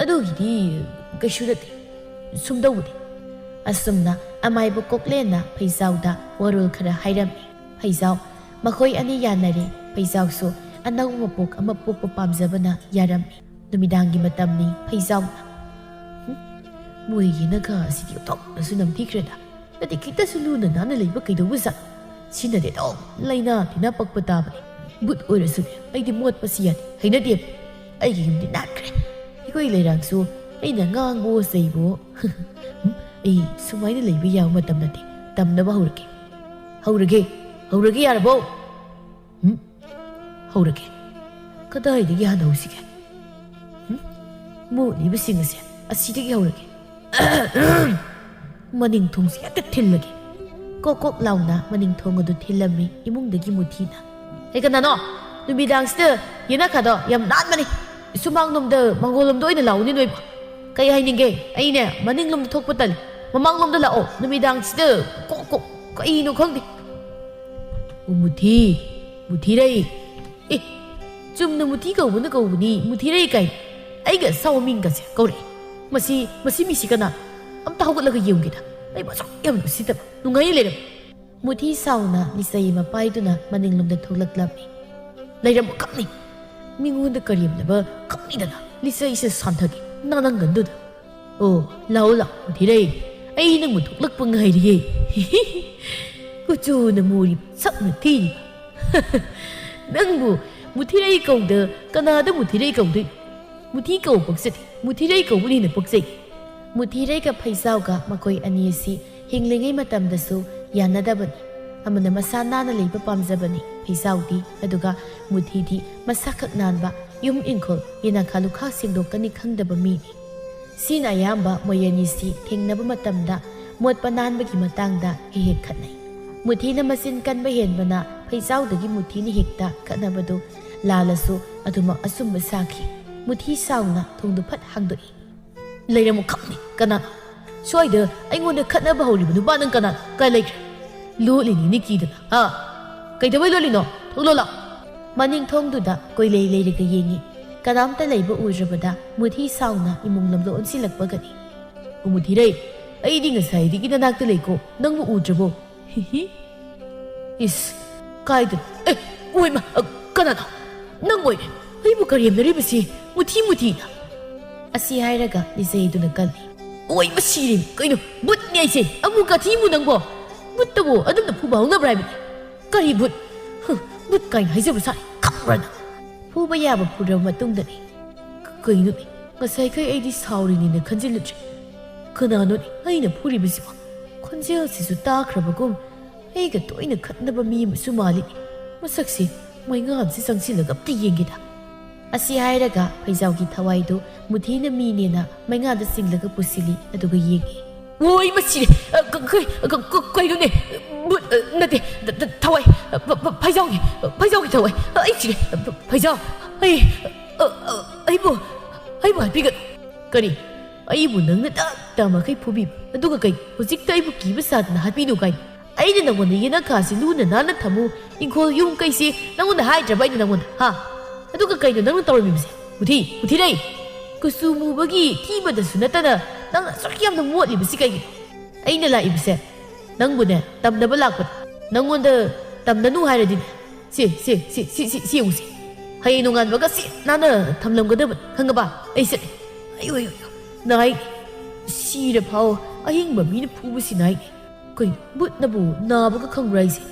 ꯑꯗꯨꯒꯤꯗꯤ ꯀꯩꯁꯨ ꯅꯠꯇꯦ, ꯁꯨꯝꯗꯧꯕꯅꯤ꯫ ꯑꯁꯨꯝꯅ ꯑꯃꯥꯏꯕ ꯀꯣꯛꯂꯦꯟꯅ ꯐꯩꯖꯥꯎꯗ ꯋꯥꯔꯣꯜ ꯈꯔ ꯍꯥꯏꯔꯝꯃꯤ꯫ ꯐꯩꯖꯥꯎ, ꯃꯈꯣꯏ ꯑꯅꯤ ꯌꯥꯅꯔꯦ꯫ ꯐꯩꯖꯥꯎꯁꯨ ꯑꯅꯧꯕ ꯃꯄꯣꯛ ꯑꯃ ꯄꯣꯛꯄ ꯄꯥꯝꯖꯕꯅ ꯌꯥꯔꯝꯃꯤ꯫ ꯅꯨꯃꯤꯗꯥꯡꯒꯤ ꯃꯇꯝꯅꯤ꯫ ꯐꯩꯖꯥꯎꯅ, "ꯍꯨꯝ, ꯃꯣꯏꯒꯤ ꯅꯒꯥ ꯑꯁꯤꯗꯤ ꯑꯣꯟꯊꯣꯛꯅꯁꯨ ꯅꯝꯊꯤꯈ꯭ꯔꯦꯗ꯫ ꯅꯠꯇꯦ, ꯈꯤꯇꯁꯨ ꯂꯨꯅ ꯅꯥꯟꯅ ꯂꯩꯕ ꯀꯩꯗꯧꯕꯖꯥꯠ? ꯁꯤꯅꯗꯤ ꯑꯗꯨꯝ ꯂꯥꯏꯅꯥ ꯇꯤꯟꯅꯥ ꯄꯛꯄ ꯇꯥꯕꯅꯤ꯫ ꯕꯨꯠ ꯑꯣꯏꯔꯁꯨꯅꯦ, ꯑꯩꯗꯤ ꯃꯣꯠꯄꯁꯤ ꯌꯥꯗꯦ, ꯍꯩꯅꯗꯦꯕ꯫ ꯑꯩꯒꯤ ꯌꯨꯝꯗꯤ ꯅꯥꯟꯈ꯭ꯔꯦ꯫ ꯑꯩꯈꯣꯏ ꯂꯩꯔꯥꯡꯁꯨ ꯑꯩꯅ ꯉꯥꯡꯕꯣ ꯆꯩꯕꯣ꯫ ꯑꯩ ꯁꯨꯃꯥꯏꯅ ꯂꯩꯕ ꯌꯥꯕ ꯃꯇꯝ ꯅꯠꯇꯦ꯫ ꯇꯝꯅꯕ ꯍꯧꯔꯒꯦ꯫ ꯍꯧꯔꯒꯦ, ꯍꯧꯔꯒꯦ ꯌꯥꯔꯕꯣ? ꯎꯝ? ꯍꯧꯔꯒꯦ꯫ ꯀꯗꯥꯏꯗꯒꯤ ꯍꯥꯟꯅ ꯍꯧꯁꯤꯒꯦ? ꯎꯝ? ꯃꯣꯠꯂꯤꯕꯁꯤꯡ ꯑꯁꯦ ꯑꯁꯤꯗꯒꯤ ꯍꯧꯔꯒꯦ꯫ ꯃꯅꯤꯡ ꯊꯣꯡꯁꯦ ꯍꯦꯛꯇ ꯊꯤꯜꯂꯒꯦ꯫ ꯀꯣꯛ ꯀꯣꯛ ꯂꯥꯎꯅ ꯃꯅꯤꯡ ꯊꯣꯡ ꯑꯗꯨ ꯊꯤꯜꯂꯝꯃꯤ ꯏꯃꯨꯡꯗꯒꯤ ꯃꯨꯊꯤꯅ꯫ "ꯍꯦ, ꯀꯅꯥꯅꯣ? ꯅꯨꯃꯤꯗꯥꯡꯁꯤꯗ ꯌꯦꯅꯈꯥꯗꯣ ꯌꯥꯝ ꯅꯥꯟꯕꯅꯤ꯫ ꯁꯨꯃꯥꯡꯂꯣꯝꯗ, ꯃꯪꯒꯣꯜꯂꯣꯝꯗ ꯑꯣꯏꯅ ꯂꯥꯛꯎꯅꯦ ꯅꯣꯏꯕꯣ꯫ ꯀꯩ ꯍꯥꯏꯅꯤꯡꯒꯦ? ꯑꯩꯅꯦ, ꯃꯅꯤꯡꯂꯣꯝꯗ ꯊꯣꯛꯄ ꯇꯜꯂꯤ꯫ ꯃꯃꯥꯡꯂꯣꯝꯗ ꯂꯥꯛꯑꯣ꯫ ꯅꯨꯃꯤꯗꯥꯡꯁꯤꯗ ꯀꯣꯛ ꯀꯣꯛ ꯀꯩꯅꯣ ꯈꯪꯗꯦ꯫" "ꯑꯣ, ꯃꯨꯊꯤ, ꯃꯨꯊꯤꯔꯩ꯫ ꯑꯦ, ꯆꯨꯝꯅ ꯃꯨꯊꯤ ꯀꯧꯕꯅ ꯀꯧꯕꯅꯤ, ꯃꯨꯊꯤꯔꯩ ꯀꯥꯏꯅ꯫ ꯑꯩꯒ ꯑꯁꯥꯎꯕ ꯃꯤꯡꯒꯁꯦ ꯀꯧꯔꯛꯏ꯫ ꯃꯁꯤ, ꯃꯁꯤ ꯃꯤꯁꯤ ꯀꯅꯥ? ꯑꯝꯇ ꯍꯧꯒꯠꯂꯒ ꯌꯦꯡꯒꯦꯗ꯫ ꯑꯩ ꯃꯁꯛ ꯌꯥꯝ ꯎꯁꯤꯠꯇꯕ, ꯅꯨꯡꯉꯥꯏ ꯂꯩꯔꯝꯃꯤ꯫" ꯃꯨꯊꯤ ꯁꯥꯎꯅ ꯂꯤꯆꯩ ꯑꯃ ꯄꯥꯏꯗꯨꯅ ꯃꯅꯤꯡꯂꯣꯝꯗ ꯊꯣꯛꯂꯛꯂꯝꯃꯤ꯫ "ꯂꯩꯔꯝꯃꯣ ꯈꯪꯅꯤ꯫ ꯃꯤꯉꯣꯟꯗ ꯀꯔꯦꯝꯅꯕ ꯈꯪꯅꯤꯗꯅ ꯂꯤꯆꯩꯁꯦ ꯁꯥꯟꯊꯒꯦ ꯅꯅꯪꯒꯟꯗꯨꯗ꯫ ꯑꯣ, ꯂꯥꯛꯑꯣ, ꯂꯥꯛꯑꯣ, ꯃꯨꯊꯤꯔꯩ꯫ ꯑꯩ ꯅꯪꯕꯨ ꯊꯣꯛꯂꯛꯄ ꯉꯥꯏꯔꯤꯌꯦ꯫" "ꯀꯨꯆꯨꯅ ꯃꯨꯔꯤꯕ, ꯁꯛꯅ ꯊꯤꯔꯤꯕ꯫ ꯅꯪꯕꯨ ꯃꯨꯊꯤꯔꯩ ꯀꯧꯗ ꯀꯅꯥꯗ ꯃꯨꯊꯤꯔꯩ ꯀꯧꯗꯣꯏꯅꯣ? ꯃꯨꯊꯤ ꯀꯧꯕ ꯄꯛꯆꯗꯦ, ꯃꯨꯊꯤꯔꯩ ꯀꯧꯕꯅ ꯍꯦꯟꯅ ꯄꯛꯆꯩ꯫" ꯃꯨꯊꯤꯔꯩꯒ ꯐꯩꯖꯥꯎꯒ ꯃꯈꯣꯏ ꯑꯅꯤ ꯑꯁꯤ ꯍꯤꯡꯂꯤꯉꯩ ꯃꯇꯝꯗꯁꯨ ꯌꯥꯅꯗꯕꯅꯤ꯫ ꯑꯃꯅ ꯃꯁꯥ ꯅꯥꯟꯅ ꯂꯩꯕ ꯄꯥꯝꯖꯕꯅꯤ ꯐꯩꯖꯥꯎꯗꯤ, ꯑꯗꯨꯒ ꯃꯨꯊꯤꯗꯤ ꯃꯁꯥꯈꯛ ꯅꯥꯟꯕ, ꯌꯨꯝ ꯏꯪꯈꯣꯜ, ꯌꯦꯅꯈꯥ ꯂꯨꯈꯥ ꯁꯦꯡꯗꯣꯛꯀꯅꯤ ꯈꯪꯗꯕ ꯃꯤꯅꯤ꯫ ꯁꯤꯅ ꯑꯌꯥꯝꯕ ꯃꯣꯏ ꯑꯅꯤꯁꯤ ꯊꯦꯡꯅꯕ ꯃꯇꯝꯗ ꯃꯣꯠꯄ ꯅꯥꯟꯕꯒꯤ ꯃꯇꯥꯡꯗ ꯍꯦꯛ ꯍꯦꯛ ꯈꯠꯅꯩ꯫ ꯃꯨꯊꯤꯅ ꯃꯆꯤꯟ ꯀꯟꯕ ꯍꯦꯟꯕꯅ ꯐꯩꯖꯥꯎꯗꯒꯤ ꯃꯨꯊꯤꯅ ꯍꯦꯛꯇ ꯈꯠꯅꯕꯗꯨ ꯂꯥꯜꯂꯁꯨ ꯑꯗꯨꯃꯛ ꯑꯆꯨꯝꯕ ꯁꯥꯈꯤ꯫ ꯃꯨꯊꯤ ꯁꯥꯎꯅ ꯊꯣꯡꯗꯨ ꯐꯠ ꯍꯥꯡꯗꯣꯛꯏ꯫ "ꯂꯩꯔꯝꯃꯨ ꯈꯪꯅꯤ ꯀꯅꯥꯅꯣ? ꯁ꯭ꯋꯥꯏꯗ ꯑꯩꯉꯣꯟꯗ ꯈꯠꯅꯕ ꯍꯧꯔꯤꯕ ꯅꯨꯄꯥ ꯅꯪ ꯀꯅꯥꯅꯣ? ꯀꯥꯏ ꯂꯩꯈ꯭ꯔꯦ? ꯂꯣꯠꯂꯤꯅꯤꯅꯦ ꯀꯤꯗꯅ, ꯍꯥ? ꯀꯩꯗꯧꯕꯩ ꯂꯣꯠꯂꯤꯅꯣ? ꯊꯣꯛꯂꯛꯑꯣ ꯂꯥꯛꯑꯣ꯫" ꯃꯅꯤꯡ ꯊꯣꯡꯗꯨꯗ ꯀꯣꯏꯂꯩ ꯂꯩꯔꯒ ꯌꯦꯡꯉꯤ꯫ ꯀꯅꯥꯝꯇ ꯂꯩꯕ ꯎꯗ꯭ꯔꯕꯗ ꯃꯨꯊꯤ ꯁꯥꯎꯅ ꯏꯃꯨꯡ ꯂꯝꯗ ꯑꯣꯟꯁꯤꯜꯂꯛꯄꯒꯅꯤ꯫ "ꯃꯨꯊꯤꯔꯩ, ꯑꯩꯗꯤ ꯉꯁꯥꯏꯗꯒꯤ ꯅꯅꯥꯛꯇ ꯂꯩꯀꯣ, ꯅꯪꯕꯨ ꯎꯗ꯭ꯔꯕꯣ?" "ꯍꯤꯍꯤ꯫ ꯏꯁ, ꯀꯥꯏꯗꯅꯣ? ꯑꯦ, ꯑꯣꯏꯃ, ꯑ, ꯀꯅꯥꯅꯣ? ꯅꯪ ꯑꯣꯏꯔꯦ ꯑꯩꯕꯨ ꯀꯔꯦꯝꯅꯔꯤꯕꯁꯤ, ꯃꯨꯊꯤ ꯃꯨꯊꯤꯅ!" ꯑꯁꯤ ꯍꯥꯏꯔꯒ ꯂꯤꯆꯩꯗꯨꯅ ꯀꯜꯂꯤ꯫ "ꯑꯣꯏꯃ ꯁꯤꯔꯦ, ꯀꯩꯅꯣ, ꯕꯨꯠꯅꯦ ꯑꯩꯁꯦ, ꯑꯃꯨꯛ ꯀꯥꯊꯤꯃꯨ ꯅꯪꯕꯣ? ꯕꯨꯠꯇꯕꯨ ꯑꯗꯨꯝꯅ ꯐꯨꯕ ꯍꯧꯅꯕ꯭ꯔꯥ ꯍꯥꯏꯕꯅꯤ? ꯀꯔꯤ ꯕꯨꯠ? ꯍꯨꯝ, ꯕꯨꯠ ꯀꯥꯏꯅ ꯍꯥꯏꯖꯕ ꯁꯥꯏ, ꯈꯪꯕ꯭ꯔꯥ ꯅꯪ?" ꯐꯨꯕ ꯌꯥꯕ ꯐꯨꯔꯕ ꯃꯇꯨꯡꯗꯅꯤ꯫ ꯀ-, ꯀꯩꯅꯣꯅꯦ, ꯉꯁꯥꯏꯈꯩ ꯑꯩꯗꯤ ꯁꯥꯎꯔꯤꯅꯤꯅ ꯈꯟꯖꯤꯜꯂꯨꯗ꯭ꯔꯦ꯫ ꯀꯅꯥꯅꯣꯅꯦ ꯑꯩꯅ ꯐꯨꯔꯤꯕꯁꯤꯕꯣ? ꯈꯣꯟꯖꯦꯜꯁꯤꯁꯨ ꯇꯥꯈ꯭ꯔꯕꯒꯨꯝ, ꯑꯩꯒ ꯇꯣꯏꯅ ꯈꯠꯅꯕ ꯃꯤ ꯑꯃꯁꯨ ꯃꯥꯜꯂꯤꯅꯦ꯫ ꯃꯁꯛꯁꯤ ꯃꯩꯉꯥꯟꯁꯤ ꯆꯪꯁꯤꯜꯂꯒ ꯑꯝꯇ ꯌꯦꯡꯒꯦꯗ꯫ ꯑꯁꯤ ꯍꯥꯏꯔꯒ ꯐꯩꯖꯥꯎꯒꯤ ꯊꯋꯥꯏꯗꯨ ꯃꯨꯊꯤꯅ ꯃꯤꯅꯦꯅ ꯃꯩꯉꯥꯟꯗ ꯆꯤꯡꯂꯒ ꯄꯨꯁꯤꯜꯂꯤ, ꯑꯗꯨꯒ ꯌꯦꯡꯉꯤ꯫ "ꯑꯣꯏ, ꯃꯁꯤꯔꯦ! ꯑ, ꯀ-, ꯀ-, ꯀ-, ꯀ-, ꯀꯩꯅꯣꯅꯦ? ꯕꯨꯠ, ꯑ, ꯅꯠꯇꯦ, ꯊ-, ꯊ-, ꯊꯋꯥꯏ, ꯑ, ꯐ-, ꯐ-, ꯐꯩꯖꯥꯎꯒꯤ, ꯐꯩꯖꯥꯎꯒꯤ ꯊꯋꯥꯏ! ꯑ, ꯑꯩ ꯁꯤꯔꯦ! ꯑ, ꯐ-, ꯐꯩꯖꯥꯎ! ꯑꯩ, ꯑ, ꯑ, ꯑꯩꯕꯨ, ꯑꯩꯕꯨ ꯍꯥꯠꯄꯤꯒꯅꯨ!" "ꯀꯔꯤ? ꯑꯩꯕꯨ ꯅꯪꯅ ꯇꯞ ꯇꯞ ꯃꯈꯩ ꯐꯨꯕꯤꯕ, ꯑꯗꯨꯒ ꯀꯩ, ꯍꯧꯖꯤꯛꯇ ꯑꯩꯕꯨ ꯀꯤꯕ ꯁꯥꯗꯅ ꯍꯥꯠꯄꯤꯅꯨ ꯀꯥꯏꯅ? ꯑꯩꯅ ꯅꯪꯉꯣꯟꯗ ꯌꯦꯅꯈꯥꯁꯤ ꯂꯨꯅ ꯅꯥꯟꯅ ꯊꯝꯃꯨ, ꯏꯪꯈꯣꯜ ꯌꯨꯝ ꯀꯩꯁꯤ ꯅꯪꯉꯣꯟꯗ ꯍꯥꯏꯗ꯭ꯔꯕ ꯑꯩꯅ ꯅꯪꯉꯣꯟꯗ, ꯍꯥ? ꯑꯗꯨꯒ ꯀꯩꯅꯣ ꯅꯪꯅ ꯇꯧꯔꯝꯃꯤꯕꯁꯦ? ꯃꯨꯊꯤ, ꯃꯨꯊꯤꯔꯩ! ꯀꯨꯆꯨ ꯃꯨꯕꯒꯤ ꯊꯤꯕꯗꯁꯨ ꯅꯠꯇꯅ ꯅꯪꯅ ꯑꯁꯨꯛ ꯌꯥꯝꯅ ꯃꯣꯠꯂꯤꯕꯁꯤ ꯀꯩꯒꯤꯅꯣ?" "ꯑꯩꯅ ꯂꯥꯛꯏꯕꯁꯦ ꯅꯪꯕꯨꯅꯦ ꯇꯝꯅꯕ ꯂꯥꯛꯄꯅꯦ꯫ ꯅꯪꯉꯣꯟꯗ ꯇꯝꯅꯅꯨ ꯍꯥꯏꯔꯗꯤꯅꯦ, ꯁꯦ, ꯁꯦ, ꯁꯤ, ꯁꯤ, ꯁꯤ, ꯁꯤ ꯌꯦꯡꯉꯨꯁꯦ꯫ ꯍꯌꯦꯡ ꯅꯣꯡꯉꯥꯟꯕꯒ ꯁꯤ ꯅꯥꯟꯅ ꯊꯝꯂꯝꯒꯗꯕꯅꯤ, ꯈꯪꯉꯕ? ꯑꯩ ꯆꯠꯂꯦ꯫ ꯑꯌꯨ, ꯑꯌꯨ, ꯑꯌꯨ, ꯅꯥꯏ꯫ ꯁꯤꯔ ꯐꯥꯎ ꯑꯍꯤꯡꯕ ꯃꯤꯅ ꯐꯨꯕꯁꯤ ꯅꯥꯏ꯫ ꯀꯩꯅꯣ, ꯕꯨꯠꯅꯕꯨ ꯅꯥꯕꯒ ꯈꯪꯕ꯭ꯔꯥ ꯑꯩꯁꯦ?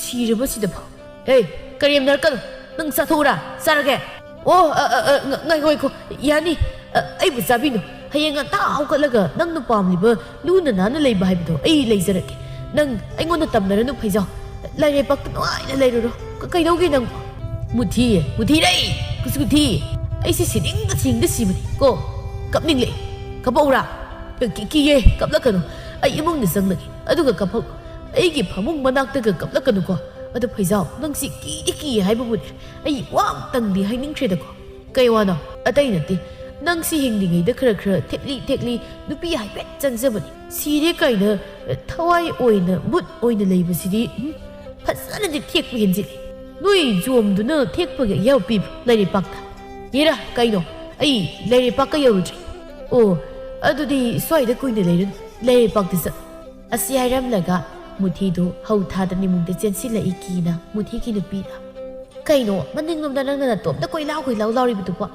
ꯁꯤꯔꯕꯁꯤꯗ ꯐꯥꯎ꯫ ꯍꯦ, ꯀꯔꯦꯝꯅꯔꯛꯀꯅꯨ꯫ ꯅꯪ ꯆꯥꯊꯣꯛꯎꯔꯥ? ꯆꯥꯔꯒꯦ?" "ꯑꯣ, ꯑ, ꯑ, ꯑ, ꯉ-, ꯉꯥꯏꯈꯣ, ꯉꯥꯏꯈꯣ꯫ ꯌꯥꯅꯤ꯫ ꯑ, ꯑꯩꯕꯨ ꯆꯥꯕꯤꯅꯨ꯫ ꯍꯌꯦꯡ ꯉꯟꯇꯥ ꯍꯧꯒꯠꯂꯒ ꯅꯪꯅ ꯄꯥꯝꯂꯤꯕ ꯂꯨꯅ ꯅꯥꯟꯅ ꯂꯩꯕ ꯍꯥꯏꯕꯗꯣ ꯑꯩ ꯂꯩꯖꯔꯒꯦ꯫ ꯅꯪ ꯑꯩꯉꯣꯟꯗ ꯇꯝꯅꯔꯅꯨ, ꯐꯩꯖꯥꯎ꯫ ꯂꯥꯏꯔꯩꯄꯥꯛꯇ ꯅꯨꯡꯉꯥꯏꯅ ꯂꯩꯔꯨꯔꯣ꯫ ꯀ-, ꯀꯩꯗꯧꯒꯦ ꯅꯪ?" "ꯃꯨꯊꯤ, ꯃꯨꯊꯤꯔꯩ, ꯀꯨꯁꯨꯊꯤ꯫ ꯑꯩꯁꯦ ꯁꯤꯅꯤꯡꯗ ꯁꯤꯅꯤꯡꯗ ꯁꯤꯕꯅꯤ ꯀꯣ꯫ ꯀꯞꯅꯤꯡꯂꯛꯑꯦ꯫ ꯀꯞꯄꯛꯎꯔꯥ?" "ꯀꯤ-, ꯀꯤꯌꯦ, ꯀꯞꯂꯛꯀꯅꯨ꯫ ꯑꯩ ꯏꯃꯨꯡꯗ ꯆꯪꯂꯒꯦ꯫ ꯑꯗꯨꯒ ꯀꯞꯄꯛ-, ꯑꯩꯒꯤ ꯐꯃꯨꯡ ꯃꯅꯥꯛꯇꯒ ꯀꯞꯂꯛꯀꯅꯨꯀꯣ꯫ ꯑꯗꯣ ꯐꯩꯖꯥꯎ, ꯅꯪꯁꯤ ꯀꯤꯗꯤ ꯀꯤꯌꯦ ꯍꯥꯏꯕꯕꯨꯅꯦ, ꯑꯩ ꯋꯥ ꯑꯝꯇꯪꯗꯤ ꯍꯥꯏꯅꯤꯡꯈ꯭ꯔꯦꯗꯀꯣ꯫" "ꯀꯩ ꯋꯥꯅꯣ?" "ꯑꯇꯩ ꯅꯠꯇꯦ, ꯅꯪꯁꯤ ꯍꯤꯡꯂꯤꯉꯩꯗ ꯈꯔ ꯈꯔ ꯊꯦꯛꯂꯤ ꯊꯦꯛꯂꯤ ꯅꯨꯄꯤ ꯍꯥꯏꯐꯦꯠ ꯆꯪꯖꯕꯅꯤ꯫ ꯁꯤꯔꯦ ꯀꯥꯏꯅ ꯊꯋꯥꯏ ꯑꯣꯏꯅ ꯕꯨꯠ ꯑꯣꯏꯅ ꯂꯩꯕꯁꯤꯗꯤ, ꯎꯝ, ꯐꯖꯅꯗꯤ ꯊꯦꯛꯄ ꯍꯦꯟꯖꯤꯜꯂꯤ꯫ ꯅꯣꯏ ꯖꯣꯝꯗꯨꯅ ꯊꯦꯛꯄꯒꯤ ꯑꯌꯥꯕ ꯄꯤꯕ꯭ꯔꯣ ꯂꯩꯔꯩꯄꯥꯛꯇ? ꯌꯦꯔꯥ, ꯀꯩꯅꯣ? ꯑꯩ ꯂꯩꯔꯩꯄꯥꯛꯀ ꯌꯧꯔꯨꯗ꯭ꯔꯤ꯫ ꯑꯣ, ꯑꯗꯨꯗꯤ ꯁ꯭ꯋꯥꯏꯗ ꯀꯨꯏꯅ ꯂꯩꯔꯅꯨ, ꯂꯩꯔꯩꯄꯥꯛꯇ ꯆꯠꯂꯨ꯫ ꯑꯁꯤ ꯍꯥꯏꯔꯝꯂꯒ ꯃꯨꯊꯤꯗꯨ ꯍꯧ ꯊꯥꯗ ꯅꯤꯃꯨꯡꯗ ꯆꯦꯟꯁꯤꯜꯂꯛꯏ ꯀꯤꯅ ꯃꯨꯊꯤꯒꯤ ꯅꯨꯄꯤꯅ꯫ ꯀꯩꯅꯣ, ꯃꯅꯤꯡꯂꯣꯝꯗ ꯅꯪꯅ ꯅꯇꯣꯝꯇ ꯀꯣꯏꯂꯥꯎ ꯀꯣꯏꯂꯥꯎ ꯂꯥꯎꯔꯤꯕꯗꯨꯕꯣ?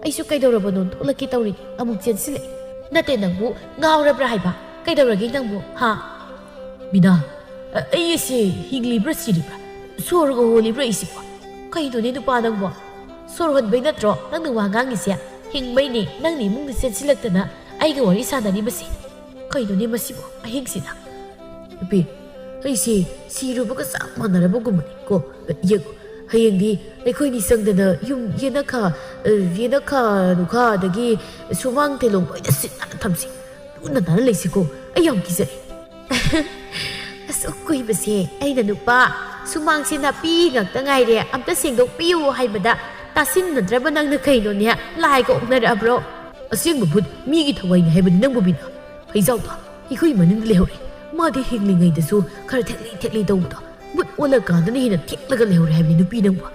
ꯑꯩꯁꯨ ꯀꯩꯗꯧꯔꯕꯅꯣ ꯊꯣꯛꯂꯛꯀꯦ ꯇꯧꯔꯤꯅꯤ, ꯑꯃꯨꯛ ꯆꯦꯟꯁꯤꯜꯂꯛꯏ꯫ ꯅꯠꯇꯦ, ꯅꯪꯕꯨ ꯉꯥꯎꯔꯕ꯭ꯔꯥ ꯍꯥꯏꯕ? ꯀꯩꯗꯧꯔꯒꯦ ꯅꯪꯕꯨ, ꯍꯥ? ꯕꯤꯅꯥ, ꯑ-, ꯑꯩ ꯑꯁꯤ ꯍꯤꯡꯂꯤꯕ꯭ꯔꯥ ꯁꯤꯔꯤꯕ꯭ꯔꯥ? ꯁꯣꯔꯒ ꯍꯣꯜꯂꯤꯕ꯭ꯔꯥ ꯑꯩꯁꯤꯕꯣ? ꯀꯩꯅꯣꯅꯦ ꯅꯨꯄꯥ ꯅꯪꯕꯣ? ꯁꯣꯔ ꯍꯣꯟꯕꯩ ꯅꯠꯇ꯭ꯔꯣ ꯅꯪꯅ ꯋꯥ ꯉꯥꯡꯉꯤꯁꯦ? ꯍꯤꯡꯕꯩꯅꯦ ꯅꯪꯅ ꯏꯃꯨꯡꯗ ꯆꯦꯟꯁꯤꯜꯂꯛꯇꯅ ꯑꯩꯒ ꯋꯥꯔꯤ ꯁꯥꯟꯅꯔꯤꯕꯁꯦ꯫ ꯀꯩꯅꯣꯅꯦ ꯃꯁꯤꯕꯣ ꯑꯍꯤꯡꯁꯤꯗ? ꯅꯨꯄꯤ, ꯑꯩꯁꯦ ꯁꯤꯔꯨꯕꯒ ꯆꯞ ꯃꯥꯟꯅꯔꯕꯒꯨꯝꯕꯅꯤ ꯀꯣ꯫ ꯌꯦꯡꯉꯨ, ꯍꯌꯦꯡꯗꯤ ꯑꯩꯈꯣꯏꯅꯤ ꯆꯪꯗꯅ ꯌꯨꯝ ꯌꯦꯅꯈꯥ, ꯑ, ꯌꯦꯅꯈꯥ ꯅꯨꯈꯥ ꯑꯗꯒꯤ ꯁꯨꯃꯥꯡ ꯇꯦꯂꯣꯡ ꯂꯣꯏꯅ ꯁꯤꯠ ꯅꯥꯟꯅ ꯊꯝꯁꯤ꯫ ꯂꯨꯅ ꯅꯥꯟꯅ ꯂꯩꯁꯤꯀꯣ꯫ ꯑꯩ ꯌꯥꯝ ꯀꯤꯖꯔꯦ꯫ ꯑꯁꯨꯛ ꯀꯨꯏꯕꯁꯦ ꯑꯩꯅ ꯅꯨꯄꯥ ꯁꯨꯃꯥꯡꯁꯦ ꯅꯥꯄꯤ ꯉꯥꯛꯇ ꯉꯥꯏꯔꯦ, ꯑꯝꯇ ꯁꯦꯡꯗꯣꯛꯄꯤꯌꯨ ꯍꯥꯏꯕꯗ ꯇꯥꯁꯤꯟꯅꯗ꯭ꯔꯕ ꯅꯪꯅ ꯀꯩꯅꯣꯅꯦ, ꯂꯥꯏꯒ ꯑꯣꯛꯅꯔꯛꯑꯕ꯭ꯔꯣ? ꯑꯁꯦꯡꯕ ꯚꯨꯠ ꯃꯤꯒꯤ ꯊꯋꯥꯏꯅꯤ ꯍꯥꯏꯕꯅꯤ ꯅꯪꯕꯨ ꯕꯤꯅꯥ꯫ ꯐꯩꯖꯥꯎꯗꯣ ꯑꯩꯈꯣꯏ ꯃꯅꯤꯡꯗ ꯂꯩꯍꯧꯔꯦ꯫ ꯃꯥꯗꯤ ꯍꯤꯡꯂꯤꯉꯩꯗꯁꯨ ꯈꯔ ꯊꯦꯛꯂꯤ ꯊꯦꯛꯂꯤ ꯇꯧꯕꯗꯣ, ꯕꯨꯠ ꯑꯣꯜꯂꯀꯥꯟꯗꯅ ꯍꯦꯟꯅ ꯊꯦꯛꯂꯒ ꯂꯩꯍꯧꯔꯦ ꯍꯥꯏꯕꯅꯤ ꯅꯨꯄꯤ ꯅꯪꯕꯨ꯫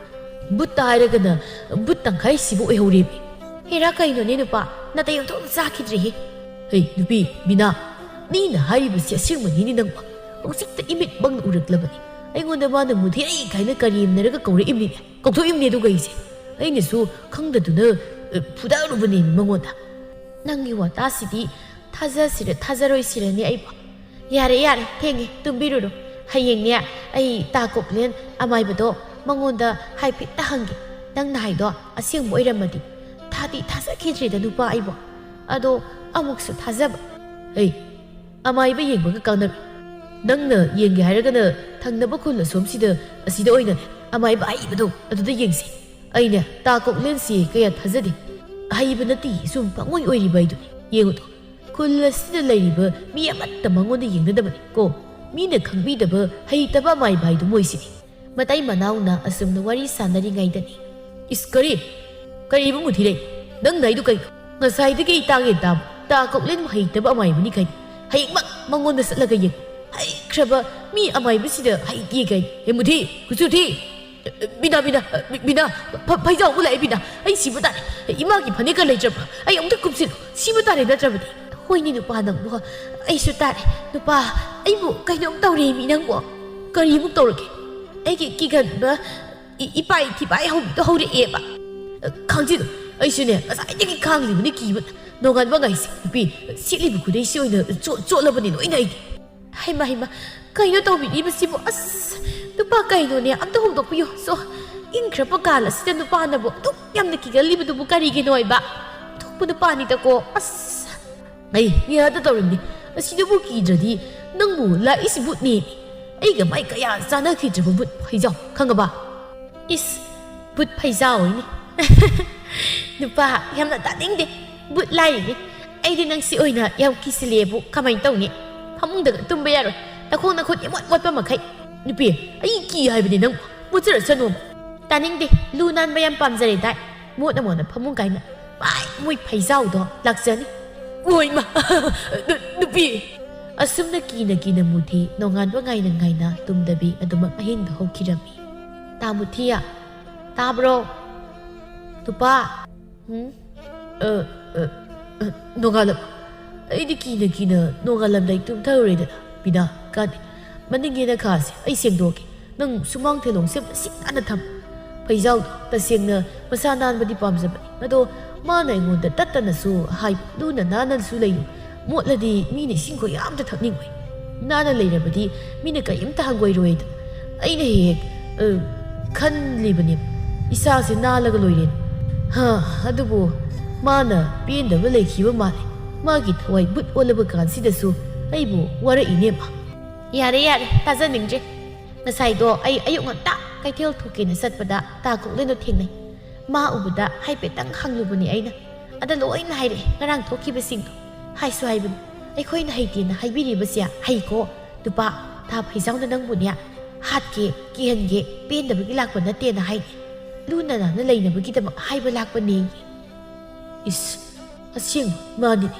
ꯕꯨꯠꯇ ꯍꯥꯏꯔꯒꯅ ꯕꯨꯠ ꯇꯪꯈꯥꯏ ꯁꯤꯕ ꯑꯣꯏꯍꯧꯔꯦꯃꯤ꯫ ꯍꯦꯔꯥ ꯀꯩꯅꯣꯅꯦ ꯅꯨꯄꯥ, ꯅꯥꯇꯩ ꯑꯣꯟꯊꯣꯛꯅ ꯆꯥꯈꯤꯗ꯭ꯔꯦꯍꯦ꯫ ꯍꯩ ꯅꯨꯄꯤ ꯕꯤꯅꯥ, ꯃꯤꯅ ꯍꯥꯏꯔꯤꯕꯁꯤ ꯑꯁꯦꯡꯕꯅꯤꯅꯦ ꯅꯪꯕꯨ꯫ ꯍꯧꯖꯤꯛꯇ ꯏꯃꯤꯠꯃꯛꯅ ꯎꯔꯛꯂꯕꯅꯤ꯫ ꯑꯩꯉꯣꯟꯗ ꯃꯥꯅ ꯃꯨꯊꯤ ꯑꯩ ꯀꯥꯏꯅ ꯀꯔꯦꯝꯅꯔꯒ ꯀꯧꯔꯛꯏꯕꯅꯤꯅꯦ꯫ ꯀꯧꯊꯣꯛꯏꯕꯅꯦ ꯑꯗꯨꯒ ꯑꯩꯁꯦ꯫ ꯑꯩꯅꯁꯨ ꯈꯪꯗꯗꯨꯅ, ꯑ, ꯐꯨꯗꯔꯨꯕꯅꯦꯃꯤ ꯃꯉꯣꯟꯗ꯫ ꯅꯪꯒꯤ ꯋꯥꯇꯥꯁꯤꯗꯤ ꯊꯥꯖꯁꯤꯔ ꯊꯥꯖꯔꯣꯏꯁꯤꯔꯅꯦ ꯑꯩꯕꯣ꯫ ꯌꯥꯔꯦ, ꯌꯥꯔꯦ, ꯊꯦꯡꯉꯦ, ꯇꯨꯝꯕꯤꯔꯨꯔꯣ꯫ ꯍꯌꯦꯡꯅꯦ ꯑꯩ ꯇꯥ ꯀꯣꯛꯂꯦꯟ ꯑꯃꯥꯏꯕꯗꯣ ꯃꯉꯣꯟꯗ ꯍꯥꯏꯐꯦꯠꯇ ꯍꯪꯒꯦ꯫ ꯅꯪꯅ ꯍꯥꯏꯗꯣ ꯑꯁꯦꯡꯕ ꯑꯣꯏꯔꯝꯃꯗꯤ꯫ ꯊꯥꯗꯤ ꯊꯥꯖꯈꯤꯗ꯭ꯔꯦꯗ ꯅꯨꯄꯥ ꯑꯩꯕꯣ꯫ ꯑꯗꯣ ꯑꯃꯨꯛꯁꯨ ꯊꯥꯖꯕ꯫ ꯍꯩ, ꯑꯃꯥꯏꯕ ꯌꯦꯡꯕꯒ ꯀꯥꯟꯅꯔꯣꯏ꯫ ꯅꯪꯅ ꯌꯦꯡꯒꯦ ꯍꯥꯏꯔꯒꯅ ꯊꯪꯅꯕ ꯈꯨꯜ ꯑꯁꯣꯝꯁꯤꯗ, ꯑꯁꯤꯗ ꯑꯣꯏꯅ ꯑꯃꯥꯏꯕ ꯑꯍꯩꯕꯗꯣ ꯑꯗꯨꯗ ꯌꯦꯡꯁꯤ꯫ ꯑꯩꯅꯦ ꯇꯥ ꯀꯣꯛꯂꯦꯟꯁꯤ ꯀꯌꯥ ꯊꯥꯖꯗꯦ꯫ ꯑꯍꯩꯕ ꯅꯠꯇꯦ, ꯁꯨꯝ ꯄꯪꯑꯣꯏ ꯑꯣꯏꯔꯤꯕ ꯍꯥꯏꯗꯨꯅꯤ꯫ ꯌꯦꯡꯉꯨꯗꯣ, ꯈꯨꯜ ꯑꯁꯤꯗ ꯂꯩꯔꯤꯕ ꯃꯤ ꯑꯃꯠꯇ ꯃꯉꯣꯟꯗ ꯌꯦꯡꯅꯗꯕꯅꯤ ꯀꯣ꯫ ꯃꯤꯅ ꯈꯪꯕꯤꯗꯕ ꯍꯩꯇꯕ ꯑꯃꯥꯏꯕ ꯍꯥꯏꯗꯨ ꯃꯣꯏꯁꯤꯅꯤ꯫ ꯃꯇꯩ ꯃꯅꯥꯎꯅ ꯑꯁꯨꯝꯅ ꯋꯥꯔꯤ ꯁꯥꯟꯅꯔꯤꯉꯩꯗꯅꯤ꯫ ꯏꯁ, ꯀꯔꯤ? ꯀꯔꯤꯕꯨ ꯃꯨꯊꯤꯔꯩ? ꯅꯪ ꯅꯥꯏꯗꯨ ꯀꯩꯅꯣ? ꯉꯁꯥꯏꯗꯒꯤ ꯑꯩ ꯇꯥꯒꯦ ꯇꯥꯕ, ꯇꯥ ꯀꯣꯛꯂꯦꯟ ꯍꯩꯇꯕ ꯑꯃꯥꯏꯕꯅꯤ ꯀꯥꯏꯅ꯫ ꯍꯌꯦꯡꯃꯛ ꯃꯉꯣꯟꯗ ꯆꯠꯂꯒ ꯌꯦꯡ꯫ ꯍꯩꯈ꯭ꯔꯕ ꯃꯤ ꯑꯃꯥꯏꯕꯁꯤꯗ ꯍꯩꯇꯦ ꯀꯥꯏꯅ꯫ ꯍꯦ ꯃꯨꯊꯤ, ꯀꯨꯆꯨ ꯊꯤ! ꯕꯤꯅꯥ, ꯕꯤꯅꯥ, ꯕꯤꯅꯥ, ꯐ- ꯐꯩꯖꯥꯎ ꯑꯃ ꯂꯥꯛꯑꯦ, ꯕꯤꯅꯥ꯫ ꯑꯩ ꯁꯤꯕ ꯇꯥꯔꯦ꯫ ꯏꯃꯥꯒꯤ ꯐꯅꯦꯛꯀ ꯂꯩꯇ꯭ꯔꯕ? ꯑꯩ ꯑꯃꯨꯛꯇ ꯀꯨꯞꯁꯤꯜꯂꯨ꯫ ꯁꯤꯕ ꯇꯥꯔꯦ ꯅꯠꯇ꯭ꯔꯕꯗꯤ꯫ ꯍꯣꯏꯅꯦ ꯅꯨꯄꯥ ꯅꯪꯕꯨ꯫ ꯑꯩꯁꯨ ꯇꯥꯔꯦ꯫ ꯅꯨꯄꯥ, ꯑꯩꯕꯨ ꯀꯩꯅꯣꯝ ꯇꯧꯔꯦ ꯃꯤ ꯅꯪꯕꯨ꯫ ꯀꯔꯤꯃꯨꯛ ꯇꯧꯔꯒꯦ? ꯑꯩꯒꯤ ꯀꯤꯒꯟꯕ ꯏ- ꯏꯄꯥꯏ ꯊꯤꯄꯥꯏ ꯍꯧꯕꯤꯗꯣ ꯍꯧꯔꯛꯑꯦꯕ꯫ ꯈꯪꯖꯤꯜꯂꯨ, ꯑꯩꯁꯨꯅꯦ ꯉꯁꯥꯏꯗꯒꯤ ꯈꯥꯡꯂꯤꯕꯅꯤ ꯀꯤꯕ꯫ ꯅꯣꯡꯉꯥꯟꯕ ꯉꯥꯏꯁꯤ ꯅꯨꯄꯤ, ꯁꯦꯠꯂꯤꯕ ꯈꯨꯗꯩꯁꯤ ꯑꯣꯏꯅ ꯆꯣ- ꯆꯣꯠꯂꯕꯅꯤ ꯂꯣꯏꯅ ꯑꯩꯗꯤ꯫ ꯍꯩꯃ, ꯍꯩꯃ, ꯀꯩꯅꯣ ꯇꯧꯕꯤꯔꯤꯕꯁꯤꯕꯨ? ꯑꯁ, ꯅꯨꯄꯥ ꯀꯩꯅꯣꯅꯦ, ꯑꯝꯇ ꯍꯣꯡꯗꯣꯛꯄꯤꯌꯨ꯫ ꯁꯣ, ꯏꯪꯈ꯭ꯔꯕ ꯀꯥꯜ ꯑꯁꯤꯗ ꯅꯨꯄꯥꯅꯕꯨ ꯑꯗꯨꯛ ꯌꯥꯝꯅ ꯀꯤꯒꯜꯂꯤꯕꯗꯨꯕꯨ ꯀꯔꯤꯒꯤꯅꯣ ꯍꯥꯏꯕ? ꯑꯊꯣꯛꯄ ꯅꯨꯄꯥꯅꯤꯗꯀꯣ꯫ ꯑꯁ, ꯑꯩ ꯉꯤꯍꯥꯗ ꯇꯧꯔꯤꯕꯅꯤ꯫ ꯑꯁꯤꯗꯕꯨ ꯀꯤꯗ꯭ꯔꯗꯤ ꯅꯪꯕꯨ ꯂꯥꯛꯏꯁꯤ ꯕꯨꯠꯅꯦ꯫ ꯑꯩꯒ ꯃꯥꯏ ꯀꯌꯥ ꯆꯥꯅꯈꯤꯗ꯭ꯔꯕ ꯕꯨꯠ ꯐꯩꯖꯥꯎ, ꯈꯪꯉꯕ? ꯏꯁ, ꯕꯨꯠ ꯐꯩꯖꯥꯎ ꯑꯣꯏꯅꯤ꯫ ꯅꯨꯄꯥ, ꯌꯥꯝꯅ ꯇꯥꯅꯤꯡꯗꯦ꯫ ꯕꯨꯠ ꯂꯥꯏꯔꯤꯅꯤ꯫ ꯑꯩꯗꯤ ꯅꯪꯁꯤ ꯑꯣꯏꯅ ꯌꯥꯝ ꯀꯤꯁꯤꯜꯂꯛꯑꯦꯕꯨ ꯀꯃꯥꯏꯅ ꯇꯧꯅꯤ? ꯐꯃꯨꯡꯗꯒ ꯇꯨꯝꯕ ꯌꯥꯔꯣꯏ꯫ ꯅꯈꯣꯡ ꯅꯈꯨꯠ ꯏꯃꯣꯠ ꯃꯣꯠꯄ ꯃꯈꯩ꯫ ꯅꯨꯄꯤ, ꯑꯩ ꯀꯤ ꯍꯥꯏꯕꯅꯤ ꯅꯪ꯫ ꯃꯣꯠꯆꯔꯁꯅꯣꯕ꯫ ꯇꯥꯅꯤꯡꯗꯦ꯫ ꯂꯨ ꯅꯥꯟꯕ ꯌꯥꯝ ꯄꯥꯝꯖꯔꯦ ꯗꯥꯏ꯫ ꯃꯣꯠꯅ ꯃꯣꯠꯅ ꯐꯃꯨꯡ ꯀꯥꯏꯅ꯫ ꯃꯥꯏ ꯃꯣꯏ ꯐꯩꯖꯥꯎꯗꯣ ꯂꯥꯛꯆꯅꯤ꯫ ꯑꯣꯏꯃ! ꯅꯨ- ꯅꯨꯄꯤ! ꯑꯁꯨꯝꯅ ꯀꯤꯅ ꯀꯤꯅ ꯃꯨꯊꯤ ꯅꯣꯡꯉꯥꯟꯕ ꯉꯥꯏꯅ ꯉꯥꯏꯅ ꯇꯨꯝꯗꯕꯤ ꯑꯗꯨꯃꯛ ꯑꯍꯤꯡꯗ ꯍꯧꯈꯤꯔꯝꯃꯤ꯫ ꯇꯥ ꯃꯨꯊꯤꯌꯥ! ꯇꯥꯕ꯭ꯔꯣ? ꯅꯨꯄꯥ! ꯎꯝ? ꯑ, ꯑ, ꯑ, ꯅꯣꯡꯉꯥꯜꯂꯝ-, ꯑꯩꯗꯤ ꯀꯤꯅ ꯀꯤꯅ ꯅꯣꯡꯉꯥꯜꯂꯝꯗꯥꯏ ꯇꯨꯝꯊꯔꯨꯔꯦꯗꯅ꯫ ꯕꯤꯅꯥ, ꯀꯥꯟꯅꯤ꯫ ꯃꯅꯤꯡꯒꯤ ꯅꯈꯥꯁꯦ ꯑꯩ ꯁꯦꯡꯗꯣꯛꯀꯦ꯫ ꯅꯪ ꯁꯨꯃꯥꯡ ꯊꯦꯂꯣꯡꯁꯦ ꯃꯁꯤ ꯅꯥꯟꯅ ꯊꯝ꯫ ꯐꯩꯖꯥꯎꯗꯣ ꯇꯁꯦꯡꯅ ꯃꯁꯥ ꯅꯥꯟꯕꯗꯤ ꯄꯥꯝꯖꯕꯅꯤ꯫ ꯑꯗꯣ ꯃꯥꯅ ꯑꯩꯉꯣꯟꯗ ꯇꯠꯇꯅꯁꯨ ꯍꯥꯏ, "ꯂꯨꯅ ꯅꯥꯟꯅꯁꯨ ꯂꯩꯌꯨ꯫ ꯃꯣꯠꯂꯗꯤ ꯃꯤꯅ ꯏꯁꯤꯡ ꯈꯣꯏ ꯑꯝꯇ ꯊꯛꯅꯤꯡꯉꯣꯏ꯫ ꯅꯥꯟꯅ ꯂꯩꯔꯕꯗꯤ ꯃꯤꯅ ꯀꯔꯤꯝꯇ ꯍꯪꯒꯣꯏꯔꯣꯏꯗ"꯫ ꯑꯩꯅ ꯍꯦꯛ ꯍꯦꯛ, ꯑ, ꯈꯜꯂꯤꯕꯅꯦ, ꯏꯁꯥꯁꯦ ꯅꯥꯜꯂꯒ ꯂꯣꯏꯔꯦꯅ꯫ ꯍꯥ, ꯑꯗꯨꯕꯨ ꯃꯥꯅ ꯄꯦꯟꯗꯕ ꯂꯩꯈꯤꯕ ꯃꯥꯜꯂꯦ꯫ ꯃꯥꯒꯤ ꯊꯋꯥꯏ ꯕꯨꯠ ꯑꯣꯜꯂꯕ ꯀꯥꯟꯁꯤꯗꯁꯨ ꯑꯩꯕꯨ ꯋꯥꯔꯛꯏꯅꯦ ꯃꯥ꯫ ꯌꯥꯔꯦ, ꯌꯥꯔꯦ, ꯇꯥꯖꯅꯤꯡꯗ꯭ꯔꯦ꯫ ꯉꯁꯥꯏꯗꯣ ꯑꯩ ꯑꯌꯨꯛ ꯉꯟꯇꯥ ꯀꯩꯊꯦꯜ ꯊꯣꯛꯀꯦꯅ ꯆꯠꯄꯗ ꯇꯥ ꯀꯣꯛꯂꯦꯟꯗꯣ ꯊꯦꯡꯅꯩ꯫ ꯃꯥ ꯎꯕꯗ ꯍꯥꯏꯐꯦꯠꯇꯪ ꯍꯪꯂꯨꯕꯅꯦ ꯑꯩꯅ꯫ ꯑꯗ ꯂꯣꯏꯅ ꯍꯥꯏꯔꯛꯑꯦ ꯉꯔꯥꯡ ꯊꯣꯛꯈꯤꯕꯁꯤꯡꯗꯣ꯫ ꯍꯥꯏꯁꯨ ꯍꯥꯏꯕꯅꯤ, ꯑꯩꯈꯣꯏꯅ ꯍꯩꯇꯦꯅ ꯍꯥꯏꯕꯤꯔꯤꯕꯁꯦ ꯍꯩꯀꯣ꯫ ꯅꯨꯄꯥ, ꯇꯥ ꯐꯩꯖꯥꯎꯅ ꯅꯪꯕꯨꯅꯦ ꯍꯥꯠꯀꯦ, ꯀꯤꯍꯟꯒꯦ, ꯄꯦꯟꯗꯕꯒꯤ ꯂꯥꯛꯄ ꯅꯠꯇꯦꯅ ꯍꯥꯏꯅꯦ꯫ ꯂꯨꯅ ꯅꯥꯟꯅ ꯂꯩꯅꯕꯒꯤꯗꯃꯛ ꯍꯥꯏꯕ ꯂꯥꯛꯄꯅꯦ꯫ ꯏꯁ, ꯑꯁꯦꯡꯕ ꯃꯥꯅꯤꯅꯦ꯫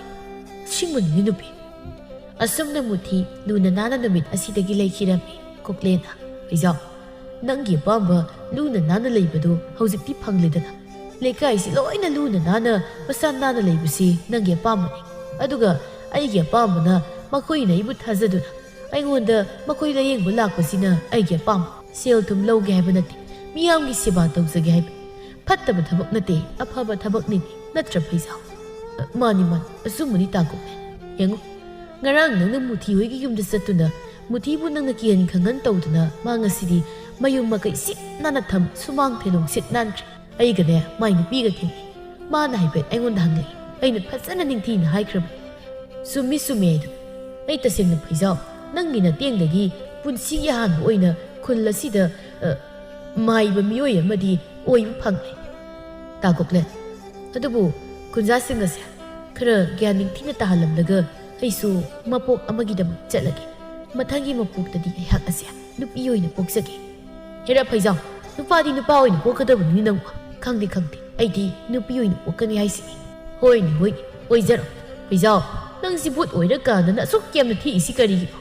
ꯑꯁꯦꯡꯕꯅꯤꯅꯦ ꯅꯨꯄꯤ꯫ ꯑꯁꯨꯝꯅ ꯃꯨꯊꯤ ꯂꯨꯅ ꯅꯥꯟꯅ ꯅꯨꯃꯤꯠ ꯑꯁꯤꯗꯒꯤ ꯂꯩꯈꯤꯔꯝꯃꯤ ꯀꯣꯛꯂꯦꯟꯅ꯫ ꯐꯩꯖꯥꯎ, ꯅꯪꯒꯤ ꯑꯄꯥꯝꯕ ꯂꯨꯅ ꯅꯥꯟꯅ ꯂꯩꯕꯗꯨ ꯍꯧꯖꯤꯛꯇꯤ ꯐꯪꯂꯦꯗꯅ꯫ ꯂꯩꯀꯥꯏꯁꯤ ꯂꯣꯏꯅ ꯂꯨꯅ ꯅꯥꯟꯅ ꯃꯁꯥ ꯅꯥꯟꯅ ꯂꯩꯕꯁꯤ ꯅꯪꯒꯤ ꯑꯄꯥꯝꯕꯅꯤ꯫ ꯑꯗꯨꯒ ꯑꯩꯒꯤ ꯑꯄꯥꯝꯕꯅ ꯃꯈꯣꯏꯅ ꯑꯩꯕꯨ ꯊꯥꯖꯗꯨꯅ ꯑꯩꯉꯣꯟꯗ ꯃꯈꯣꯏ ꯂꯥꯌꯦꯡꯕ ꯂꯥꯛꯄꯁꯤꯅ ꯑꯩꯒꯤ ꯑꯄꯥꯝꯕ꯫ ꯁꯦꯜ ꯊꯨꯝ ꯂꯧꯒꯦ ꯍꯥꯏꯕ ꯅꯠꯇꯦ, ꯃꯤꯌꯥꯝꯒꯤ ꯁꯦꯕꯥ ꯇꯧꯖꯒꯦ ꯍꯥꯏꯕ꯫ ꯐꯠꯇꯕ ꯊꯕꯛ ꯅꯠꯇꯦ, ꯑꯐꯕ ꯊꯕꯛꯅꯤ, ꯅꯠꯇ꯭ꯔ ꯐꯩꯖꯥꯎ? ꯑ, ꯃꯥꯅꯤ, ꯃꯥꯅꯤ, ꯑꯆꯨꯝꯕꯅꯤ ꯇꯥꯀꯣ꯫ ꯌꯦꯡꯉꯨ, ꯉꯔꯥꯡ ꯅꯪꯅ ꯃꯨꯊꯤ ꯍꯣꯏꯒꯤ ꯌꯨꯝꯗ ꯆꯠꯇꯨꯅ ꯃꯨꯊꯤꯕꯨ ꯅꯪꯅ ꯀꯤꯍꯟ ꯈꯪꯍꯟ ꯇꯧꯗꯨꯅ ꯃꯥ ꯉꯁꯤꯗꯤ ꯃꯌꯨꯝ ꯃꯀꯩ ꯁꯤꯠ ꯅꯥꯟꯅ ꯊꯝ, ꯁꯨꯃꯥꯡ ꯊꯦꯂꯣꯡ ꯁꯤꯠ ꯅꯥꯟꯈ꯭ꯔꯦ꯫ ꯑꯩꯒꯅꯦ ꯃꯥꯏ ꯅꯨꯄꯤꯒ ꯊꯦꯡꯅꯩ꯫ ꯃꯥꯅ ꯍꯥꯏꯐꯦꯠ ꯑꯩꯉꯣꯟꯗ ꯍꯪꯂꯛꯏ꯫ ꯑꯩꯅ ꯐꯖꯅ ꯅꯤꯡꯊꯤꯅ ꯍꯥꯏꯈ꯭ꯔꯕꯅꯤ꯫ "ꯆꯨꯝꯃꯤ, ꯆꯨꯝꯃꯤ" ꯍꯥꯏꯗꯣ꯫ ꯑꯩ ꯇꯁꯦꯡꯅ ꯐꯩꯖꯥꯎ, ꯅꯪꯒꯤ ꯅꯇꯦꯡꯗꯒꯤ ꯄꯨꯟꯁꯤꯒꯤ ꯑꯍꯥꯟꯕ ꯑꯣꯏꯅ ꯈꯨꯜ ꯑꯁꯤꯗ, ꯑ, ꯃꯥꯏꯕ ꯃꯤꯑꯣꯏ ꯑꯃꯗꯤ ꯑꯣꯏꯕ ꯐꯪꯂꯦ꯫ ꯇꯥꯀꯣꯛꯂꯦ꯫ ꯑꯗꯨꯕꯨ ꯈꯨꯟꯖꯥꯁꯤꯡ ꯑꯁꯦ ꯈꯔ ꯒ꯭ꯌꯥꯟ ꯅꯤꯡꯊꯤꯅ ꯇꯥꯍꯜꯂꯝꯂꯒ ꯑꯩꯁꯨ ꯃꯄꯣꯛ ꯑꯃꯒꯤꯗꯃꯛ ꯆꯠꯂꯒꯦ꯫ ꯃꯊꯪꯒꯤ ꯃꯄꯣꯛꯇꯗꯤ ꯑꯩꯍꯥꯛ ꯑꯁꯦ ꯅꯨꯄꯤ ꯑꯣꯏꯅ ꯄꯣꯛꯆꯒꯦ꯫ ꯍꯦꯔꯥ ꯐꯩꯖꯥꯎ, ꯅꯨꯄꯥꯗꯤ ꯅꯨꯄꯥ ꯑꯣꯏꯅ ꯄꯣꯛꯀꯗꯕꯅꯤ ꯅꯪꯕꯨ꯫ ꯈꯪꯗꯦ, ꯈꯪꯗꯦ, ꯑꯩꯗꯤ ꯅꯨꯄꯤ ꯑꯣꯏꯅ ꯄꯣꯛꯀꯅꯤ ꯍꯥꯏꯁꯤꯅꯤ꯫ ꯍꯣꯏꯅꯦ, ꯍꯣꯏꯅꯦ, ꯑꯣꯏꯖꯔꯣ꯫ ꯐꯩꯖꯥꯎ, ꯅꯪꯁꯤ ꯚꯨꯠ ꯑꯣꯏꯔꯀꯥꯟꯗ ꯑꯁꯨꯛ ꯌꯥꯝꯅ ꯊꯤꯛꯏꯁꯤ ꯀꯔꯤꯒꯤꯅꯣ?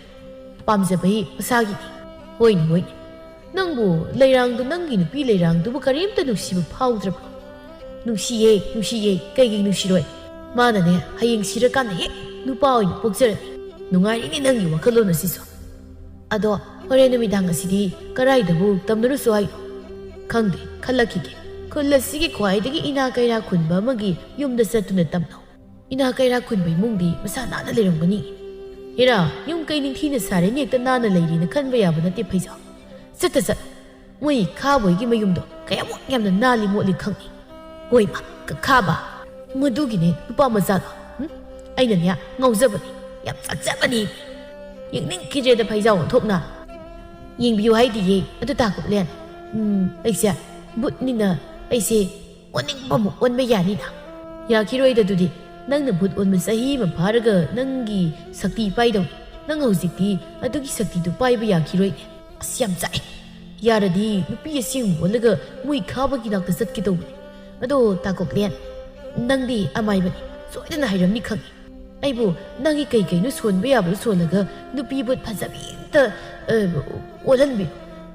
ꯄꯥꯝꯖꯕꯩ ꯃꯁꯥꯒꯤꯅꯤ꯫ ꯍꯣꯏꯅꯦ, ꯍꯣꯏꯅꯦ, ꯅꯪꯕꯨ ꯂꯩꯔꯥꯡꯗꯨ, ꯅꯪꯒꯤ ꯅꯨꯄꯤ ꯂꯩꯔꯥꯡꯗꯨꯕꯨ ꯀꯔꯤꯝꯇ ꯅꯨꯡꯁꯤꯕ ꯐꯥꯎꯗ꯭ꯔꯕꯣ? ꯅꯨꯡꯁꯤꯌꯦ, ꯅꯨꯡꯁꯤꯌꯦ, ꯀꯩꯒꯤ ꯅꯨꯡꯁꯤꯔꯣꯏ? ꯃꯥꯅꯅꯦ ꯍꯌꯦꯡ ꯁꯤꯔꯀꯥꯟꯗ ꯍꯦꯛ ꯅꯨꯄꯥ ꯑꯣꯏꯅ ꯄꯣꯛꯆꯔꯅꯤ꯫ ꯅꯨꯡꯉꯥꯏꯔꯤꯅꯦ ꯅꯪꯒꯤ ꯋꯥꯈꯜꯂꯣꯟ ꯑꯁꯤꯁꯨ꯫ ꯑꯗꯣ ꯍꯣꯔꯦꯟ ꯅꯨꯃꯤꯗꯥꯡ ꯑꯁꯤꯗꯤ ꯀꯔꯥꯏꯗꯕꯨ ꯇꯝꯅꯔꯨꯁꯨ ꯍꯥꯏꯅꯣ? ꯈꯪꯗꯦ, ꯈꯜꯂꯛꯈꯤꯒꯦ꯫ ꯈꯨꯜ ꯑꯁꯤꯒꯤ ꯈ꯭ꯋꯥꯏꯗꯒꯤ ꯏꯅꯥ ꯀꯩꯔꯥ ꯈꯨꯟꯕ ꯑꯃꯒꯤ ꯌꯨꯝꯗ ꯆꯠꯇꯨꯅ ꯇꯝꯅꯧ꯫ ꯏꯅꯥ ꯀꯩꯔꯥ ꯈꯨꯟꯕ ꯏꯃꯨꯡꯗꯤ ꯃꯁꯥ ꯅꯥꯟꯅ ꯂꯩꯔꯝꯒꯅꯤ꯫ ꯍꯦꯔꯥ, ꯌꯨꯝ ꯀꯩ ꯅꯤꯡꯊꯤꯅ ꯁꯥꯔꯦꯅ ꯍꯦꯛꯇ ꯅꯥꯟꯅ ꯂꯩꯔꯦꯅ ꯈꯟꯕ ꯌꯥꯕ ꯅꯠꯇꯦ ꯐꯩꯖꯥꯎ꯫ ꯆꯠꯇ ꯆꯠ꯫ ꯃꯣꯏ ꯈꯥꯕꯣꯏꯒꯤ ꯃꯌꯨꯝꯗꯣ ꯀꯌꯥꯃꯨꯛ ꯌꯥꯝꯅ ꯅꯥꯜꯂꯤ ꯃꯣꯠꯂꯤ ꯈꯪꯉꯤ꯫ ꯍꯣꯏ ꯃꯥ, ꯀ-, ꯈꯥꯕ꯫ ꯃꯗꯨꯒꯤꯅꯦ ꯅꯨꯄꯥ ꯃꯆꯥꯗꯣ꯫ ꯎꯝ? ꯑꯩꯅꯅꯦ ꯉꯥꯎꯖꯕꯅꯤ, ꯌꯥꯝ ꯆꯥꯛꯆꯕꯅꯤ꯫ ꯌꯦꯡꯅꯤꯡꯈꯤꯗ꯭ꯔꯦꯗ ꯐꯩꯖꯥꯎ ꯑꯣꯟꯊꯣꯛꯅ꯫ ꯌꯦꯡꯕꯤꯌꯨ ꯍꯥꯏꯗꯤꯌꯦ, ꯑꯗꯨ ꯇꯥꯀꯣꯛꯂꯦꯟ꯫ ꯎꯝ, ꯑꯩꯁꯦ ꯚꯨꯠꯅꯤꯅ ꯑꯩꯁꯦ ꯑꯣꯟꯅꯤꯡꯕ ꯑꯃꯨꯛ ꯑꯣꯟꯕ ꯌꯥꯅꯤꯅ꯫ ꯌꯥꯈꯤꯔꯣꯏꯗ ꯑꯗꯨꯗꯤ꯫ ꯅꯪꯅ ꯚꯨꯠ ꯑꯣꯟꯕ ꯆꯍꯤ ꯑꯃ ꯐꯥꯔꯒ ꯅꯪꯒꯤ ꯁꯛꯇꯤ ꯄꯥꯏꯗꯧꯅꯤ꯫ ꯅꯪ ꯍꯧꯖꯤꯛꯇꯤ ꯑꯗꯨꯒꯤ ꯁꯛꯇꯤꯗꯨ ꯄꯥꯏꯕ ꯌꯥꯈꯤꯔꯣꯏꯅꯦ꯫ ꯑꯁ, ꯌꯥꯝ ꯆꯥꯛꯑꯦ꯫ ꯌꯥꯔꯗꯤ ꯅꯨꯄꯤ ꯑꯁꯦꯡꯕ ꯑꯣꯜꯂꯒ ꯃꯣꯏ ꯈꯥꯕꯒꯤ ꯅꯥꯛꯇ ꯆꯠꯀꯦ ꯇꯧꯕꯅꯦ꯫ ꯑꯗꯣ ꯇꯥꯀꯣꯛꯂꯦꯟ, ꯅꯪꯗꯤ ꯑꯃꯥꯏꯕꯅꯤ, ꯁꯣꯏꯗꯅ ꯍꯩꯔꯝꯅꯤ ꯈꯪꯉꯤ꯫ ꯑꯩꯕꯨ ꯅꯪꯒꯤ ꯀꯩ ꯀꯩꯅꯣ ꯁꯣꯟꯕ ꯌꯥꯕꯗꯣ ꯁꯣꯜꯂꯒ ꯅꯨꯄꯤ ꯚꯨꯠ ꯐꯖꯕꯤ ꯑꯝꯇ, ꯑ, ꯑꯣꯜꯍꯟꯕꯤꯔꯣ꯫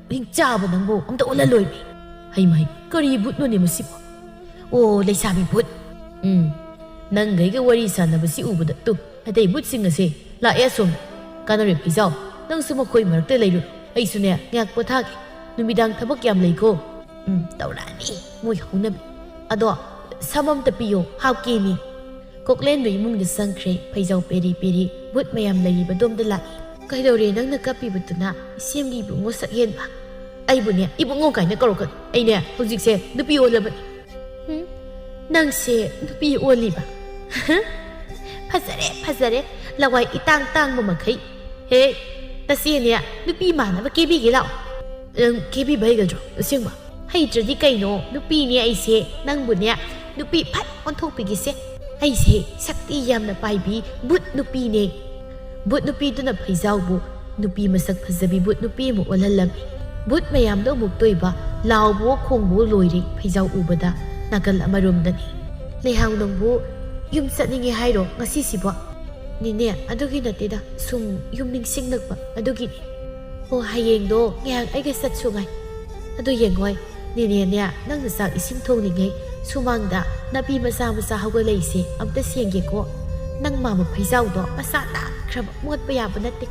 ꯍꯤꯡꯆꯥꯕ ꯅꯪꯕꯨ ꯑꯝꯇ ꯑꯣꯜꯍꯜꯂꯣꯏꯃꯤ꯫ ꯍꯩꯃ ꯍꯩ, ꯀꯔꯤ ꯚꯨꯠꯅꯣꯅꯦ ꯃꯁꯤꯕꯣ? ꯑꯣ, ꯂꯩꯁꯥꯕꯤ ꯚꯨꯠ꯫ ꯎꯝ, ꯅꯪꯒꯩꯒ ꯋꯥꯔꯤ ꯁꯥꯟꯅꯕꯁꯤ ꯎꯕꯗ ꯇꯨ, ꯑꯇꯩ ꯚꯨꯠꯁꯤꯡ ꯑꯁꯦ ꯂꯥꯛꯑꯦ ꯑꯁꯣꯝꯗ꯫ ꯀꯥꯟꯅꯔꯦ ꯐꯤꯖꯥꯎ, ꯅꯪꯁꯨ ꯃꯈꯣꯏ ꯃꯔꯛꯇ ꯂꯩꯔꯨ꯫ ꯑꯩꯁꯨꯅꯦ ꯉꯥꯏꯍꯥꯛ ꯄꯣꯊꯥꯒꯦ꯫ ꯅꯨꯃꯤꯗꯥꯡ ꯊꯕꯛ ꯌꯥꯝ ꯂꯩꯀꯣ꯫ ꯎꯝ, ꯇꯧꯔꯛꯑꯅꯤ ꯃꯣꯏ ꯍꯧꯅꯕꯤ꯫ ꯑꯗꯣ ꯁꯝ ꯑꯝꯇ ꯄꯤꯌꯣ, ꯍꯥꯞꯀꯦꯃꯤ꯫ ꯀꯣꯛꯂꯦꯟꯗꯨ ꯏꯃꯨꯡꯗ ꯆꯪꯈ꯭ꯔꯦ꯫ ꯐꯩꯖꯥꯎ ꯄꯦꯔꯤ ꯄꯦꯔꯤ ꯚꯨꯠ ꯃꯌꯥꯝ ꯂꯩꯔꯤꯕꯗꯣꯝꯗ ꯂꯥꯛꯏ꯫ ꯀꯩꯗꯧꯔꯦ ꯅꯪꯅ ꯀꯞꯄꯤꯕꯗꯨꯅ, ꯏꯁꯦꯝꯒꯤ ꯏꯕꯨꯡꯉꯣ ꯁꯛꯍꯦꯟꯕ? ꯑꯩꯕꯨꯅꯦ ꯏꯕꯨꯡꯉꯣ ꯀꯥꯏꯅ ꯀꯧꯔꯛꯀꯅꯨ꯫ ꯑꯩꯅꯦ ꯍꯧꯖꯤꯛꯁꯦ ꯅꯨꯄꯤ ꯑꯣꯜꯂꯕꯅꯤ꯫ ꯍꯨꯝ? ꯅꯪꯁꯦ ꯅꯨꯄꯤ ꯑꯣꯜꯂꯤꯕ? ꯐꯖꯔꯦ, ꯐꯖꯔꯦ꯫ ꯂꯋꯥꯏ ꯏꯇꯥꯡ ꯇꯥꯡꯕ ꯃꯈꯩ꯫ ꯍꯦ, ꯇꯁꯦꯡꯅꯦ ꯅꯨꯄꯤ ꯃꯥꯟꯅꯕ ꯀꯦꯕꯤꯒꯦ ꯂꯥꯛꯑꯣ꯫ ꯅꯪ ꯀꯦꯕꯤꯕ ꯍꯩꯒꯗ꯭ꯔꯣ ꯑꯁꯦꯡꯕ? ꯍꯩꯇ꯭ꯔꯗꯤ ꯀꯩꯅꯣ? ꯅꯨꯄꯤꯅꯦ ꯑꯩꯁꯦ, ꯅꯪꯕꯨꯅꯦ ꯅꯨꯄꯤ ꯐꯠ ꯑꯣꯟꯊꯣꯛꯄꯤꯒꯦꯁꯦ꯫ ꯑꯩꯁꯦ ꯁꯛꯇꯤ ꯌꯥꯝꯅ ꯄꯥꯏꯕꯤ ꯚꯨꯠ ꯅꯨꯄꯤꯅꯦ꯫ ꯚꯨꯠ ꯅꯨꯄꯤꯗꯨꯅ ꯐꯩꯖꯥꯎꯕꯨ ꯅꯨꯄꯤ ꯃꯁꯛ ꯐꯖꯕꯤ ꯚꯨꯠ ꯅꯨꯄꯤ ꯑꯃ ꯑꯣꯜꯍꯜꯂꯝꯃꯤ꯫ ꯚꯨꯠ ꯃꯌꯥꯝꯗꯣ ꯑꯃꯨꯛ ꯇꯣꯏꯕ, ꯂꯥꯎꯕꯋꯣ ꯈꯣꯡꯕꯋꯣ ꯂꯣꯏꯔꯦ ꯐꯩꯖꯥꯎ ꯎꯕꯗ꯫ ꯅꯥꯀꯜ ꯑꯃꯔꯣꯝꯗꯅꯤ꯫ ꯂꯩꯍꯥꯎ, ꯅꯪꯕꯨ ꯌꯨꯝ ꯆꯠꯅꯤꯡꯉꯦ ꯍꯥꯏꯔꯣ ꯉꯁꯤꯁꯤꯕꯣ? ꯅꯦꯅꯦ, ꯑꯗꯨꯒꯤ ꯅꯠꯇꯦꯗ, ꯁꯨꯝ ꯌꯨꯝ ꯅꯤꯡꯁꯤꯡꯂꯛꯄ ꯑꯗꯨꯒꯤꯅꯤ꯫ ꯍꯣ, ꯍꯌꯦꯡꯗꯣ ꯉꯥꯏꯍꯥꯛ ꯑꯩꯒ ꯆꯠꯁꯨ ꯉꯥꯏ꯫ ꯑꯗꯨ ꯌꯦꯡꯉꯣꯏ, ꯅꯦꯅꯦꯅꯦ, ꯅꯪꯅ ꯆꯥꯛ ꯏꯁꯤꯡ ꯊꯣꯡꯂꯤꯉꯩ ꯁꯨꯃꯥꯡꯗ ꯅꯥꯄꯤ ꯃꯆꯥ ꯃꯆꯥ ꯍꯧꯒꯠꯂꯛꯏꯁꯦ ꯑꯝꯇ ꯁꯦꯡꯒꯦꯀꯣ꯫ ꯅꯪ ꯃꯥꯃ ꯐꯩꯖꯥꯎꯗꯣ ꯃꯁꯥ ꯅꯥꯟꯈ꯭ꯔꯕ, ꯃꯣꯠꯄ ꯌꯥꯕ ꯅꯠꯇꯦ꯫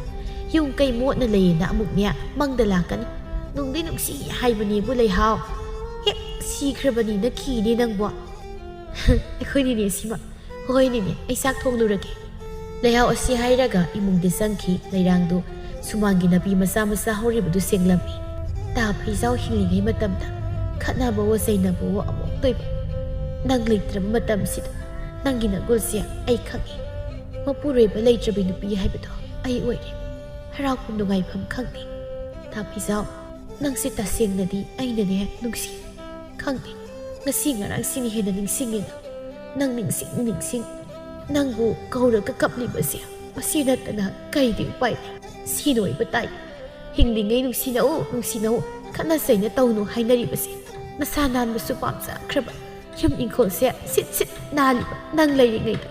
ꯌꯨꯝ ꯀꯩ ꯃꯣꯠꯅ ꯂꯩꯌꯦꯅ ꯑꯃꯨꯛꯅꯦ ꯃꯪꯗ ꯂꯥꯛꯀꯅꯤ꯫ ꯅꯨꯡꯗꯤ ꯅꯨꯡꯁꯤ ꯍꯥꯏꯕꯅꯦꯕꯨ ꯂꯩꯍꯥꯎ꯫ ꯍꯦꯛ ꯁꯤꯈ꯭ꯔꯕꯅꯤꯅ ꯈꯤꯅꯦ ꯅꯪꯕꯣ꯫ ꯑꯩꯈꯣꯏ ꯅꯦꯅꯦ ꯁꯤꯃ꯫ ꯍꯣꯏ ꯅꯦꯅꯦ, ꯑꯩ ꯆꯥꯛ ꯊꯣꯡꯂꯨꯔꯒꯦ꯫ ꯂꯩꯍꯥꯎ ꯑꯁꯤ ꯍꯥꯏꯔꯒ ꯏꯃꯨꯡꯗ ꯆꯪꯈꯤ꯫ ꯂꯩꯔꯥꯡꯗꯨ ꯁꯨꯃꯥꯡꯒꯤ ꯅꯥꯄꯤ ꯃꯆꯥ ꯃꯆꯥ ꯍꯧꯔꯤꯕꯗꯨ ꯁꯦꯡꯂꯝꯃꯤ꯫ ꯇꯥ ꯐꯩꯖꯥꯎ ꯍꯤꯡꯂꯤꯉꯩ ꯃꯇꯝꯗ ꯈꯠꯅꯕꯋꯣ ꯆꯩꯅꯕꯋꯣ ꯑꯃꯨꯛ ꯇꯣꯏꯕ꯫ ꯅꯪ ꯂꯩꯇ꯭ꯔꯕ ꯃꯇꯝꯁꯤꯗ ꯅꯪꯒꯤ ꯅꯒꯨꯜꯁꯦ ꯑꯩ ꯈꯪꯉꯤ꯫ ꯃꯄꯨꯔꯣꯏꯕ ꯂꯩꯇ꯭ꯔꯕꯤ ꯅꯨꯄꯤ ꯍꯥꯏꯕꯗꯣ ꯑꯩ ꯑꯣꯏꯔꯦ꯫ ꯍꯔꯥꯎꯐꯝ ꯅꯨꯡꯉꯥꯏꯐꯝ ꯈꯪꯗꯦ꯫ ꯇꯥ ꯐꯩꯖꯥꯎ, ꯅꯪꯁꯦ ꯇꯁꯦꯡꯅꯗꯤ ꯑꯩꯅꯅꯦ ꯅꯨꯡꯁꯤ꯫ ꯈꯪꯗꯦ, ꯉꯁꯤ ꯉꯔꯥꯡꯁꯤꯅ ꯍꯦꯟꯅ ꯅꯤꯡꯁꯤꯡꯉꯦ꯫ ꯅꯪ ꯅꯤꯡꯁꯤꯡ ꯅꯤꯡꯁꯤꯡ ꯅꯪꯕꯨ ꯀꯧꯔꯒ ꯀꯞꯂꯤꯕꯁꯦ ꯃꯁꯤ ꯅꯠꯇꯅ ꯀꯩꯗꯤ ꯎꯄꯥꯏ ꯂꯩ? ꯁꯤꯅ ꯑꯣꯏꯕ ꯇꯥꯏ꯫ ꯍꯤꯡꯂꯤꯉꯩ ꯅꯨꯡꯁꯤꯅꯧ, ꯅꯨꯡꯁꯤꯅꯧ, ꯈꯠꯅ ꯆꯩꯅ ꯇꯧꯅꯨ ꯍꯥꯏꯅꯔꯤꯕꯁꯦ꯫ ꯅꯁꯥ ꯅꯥꯟꯕꯁꯨ ꯄꯥꯝꯖꯈ꯭ꯔꯕ, ꯌꯨꯝ ꯏꯪꯈꯣꯜꯁꯦ ꯁꯤꯠ ꯁꯤꯠ ꯅꯥꯜꯂꯤꯕ ꯅꯪ ꯂꯩꯔꯤꯉꯩꯗ꯫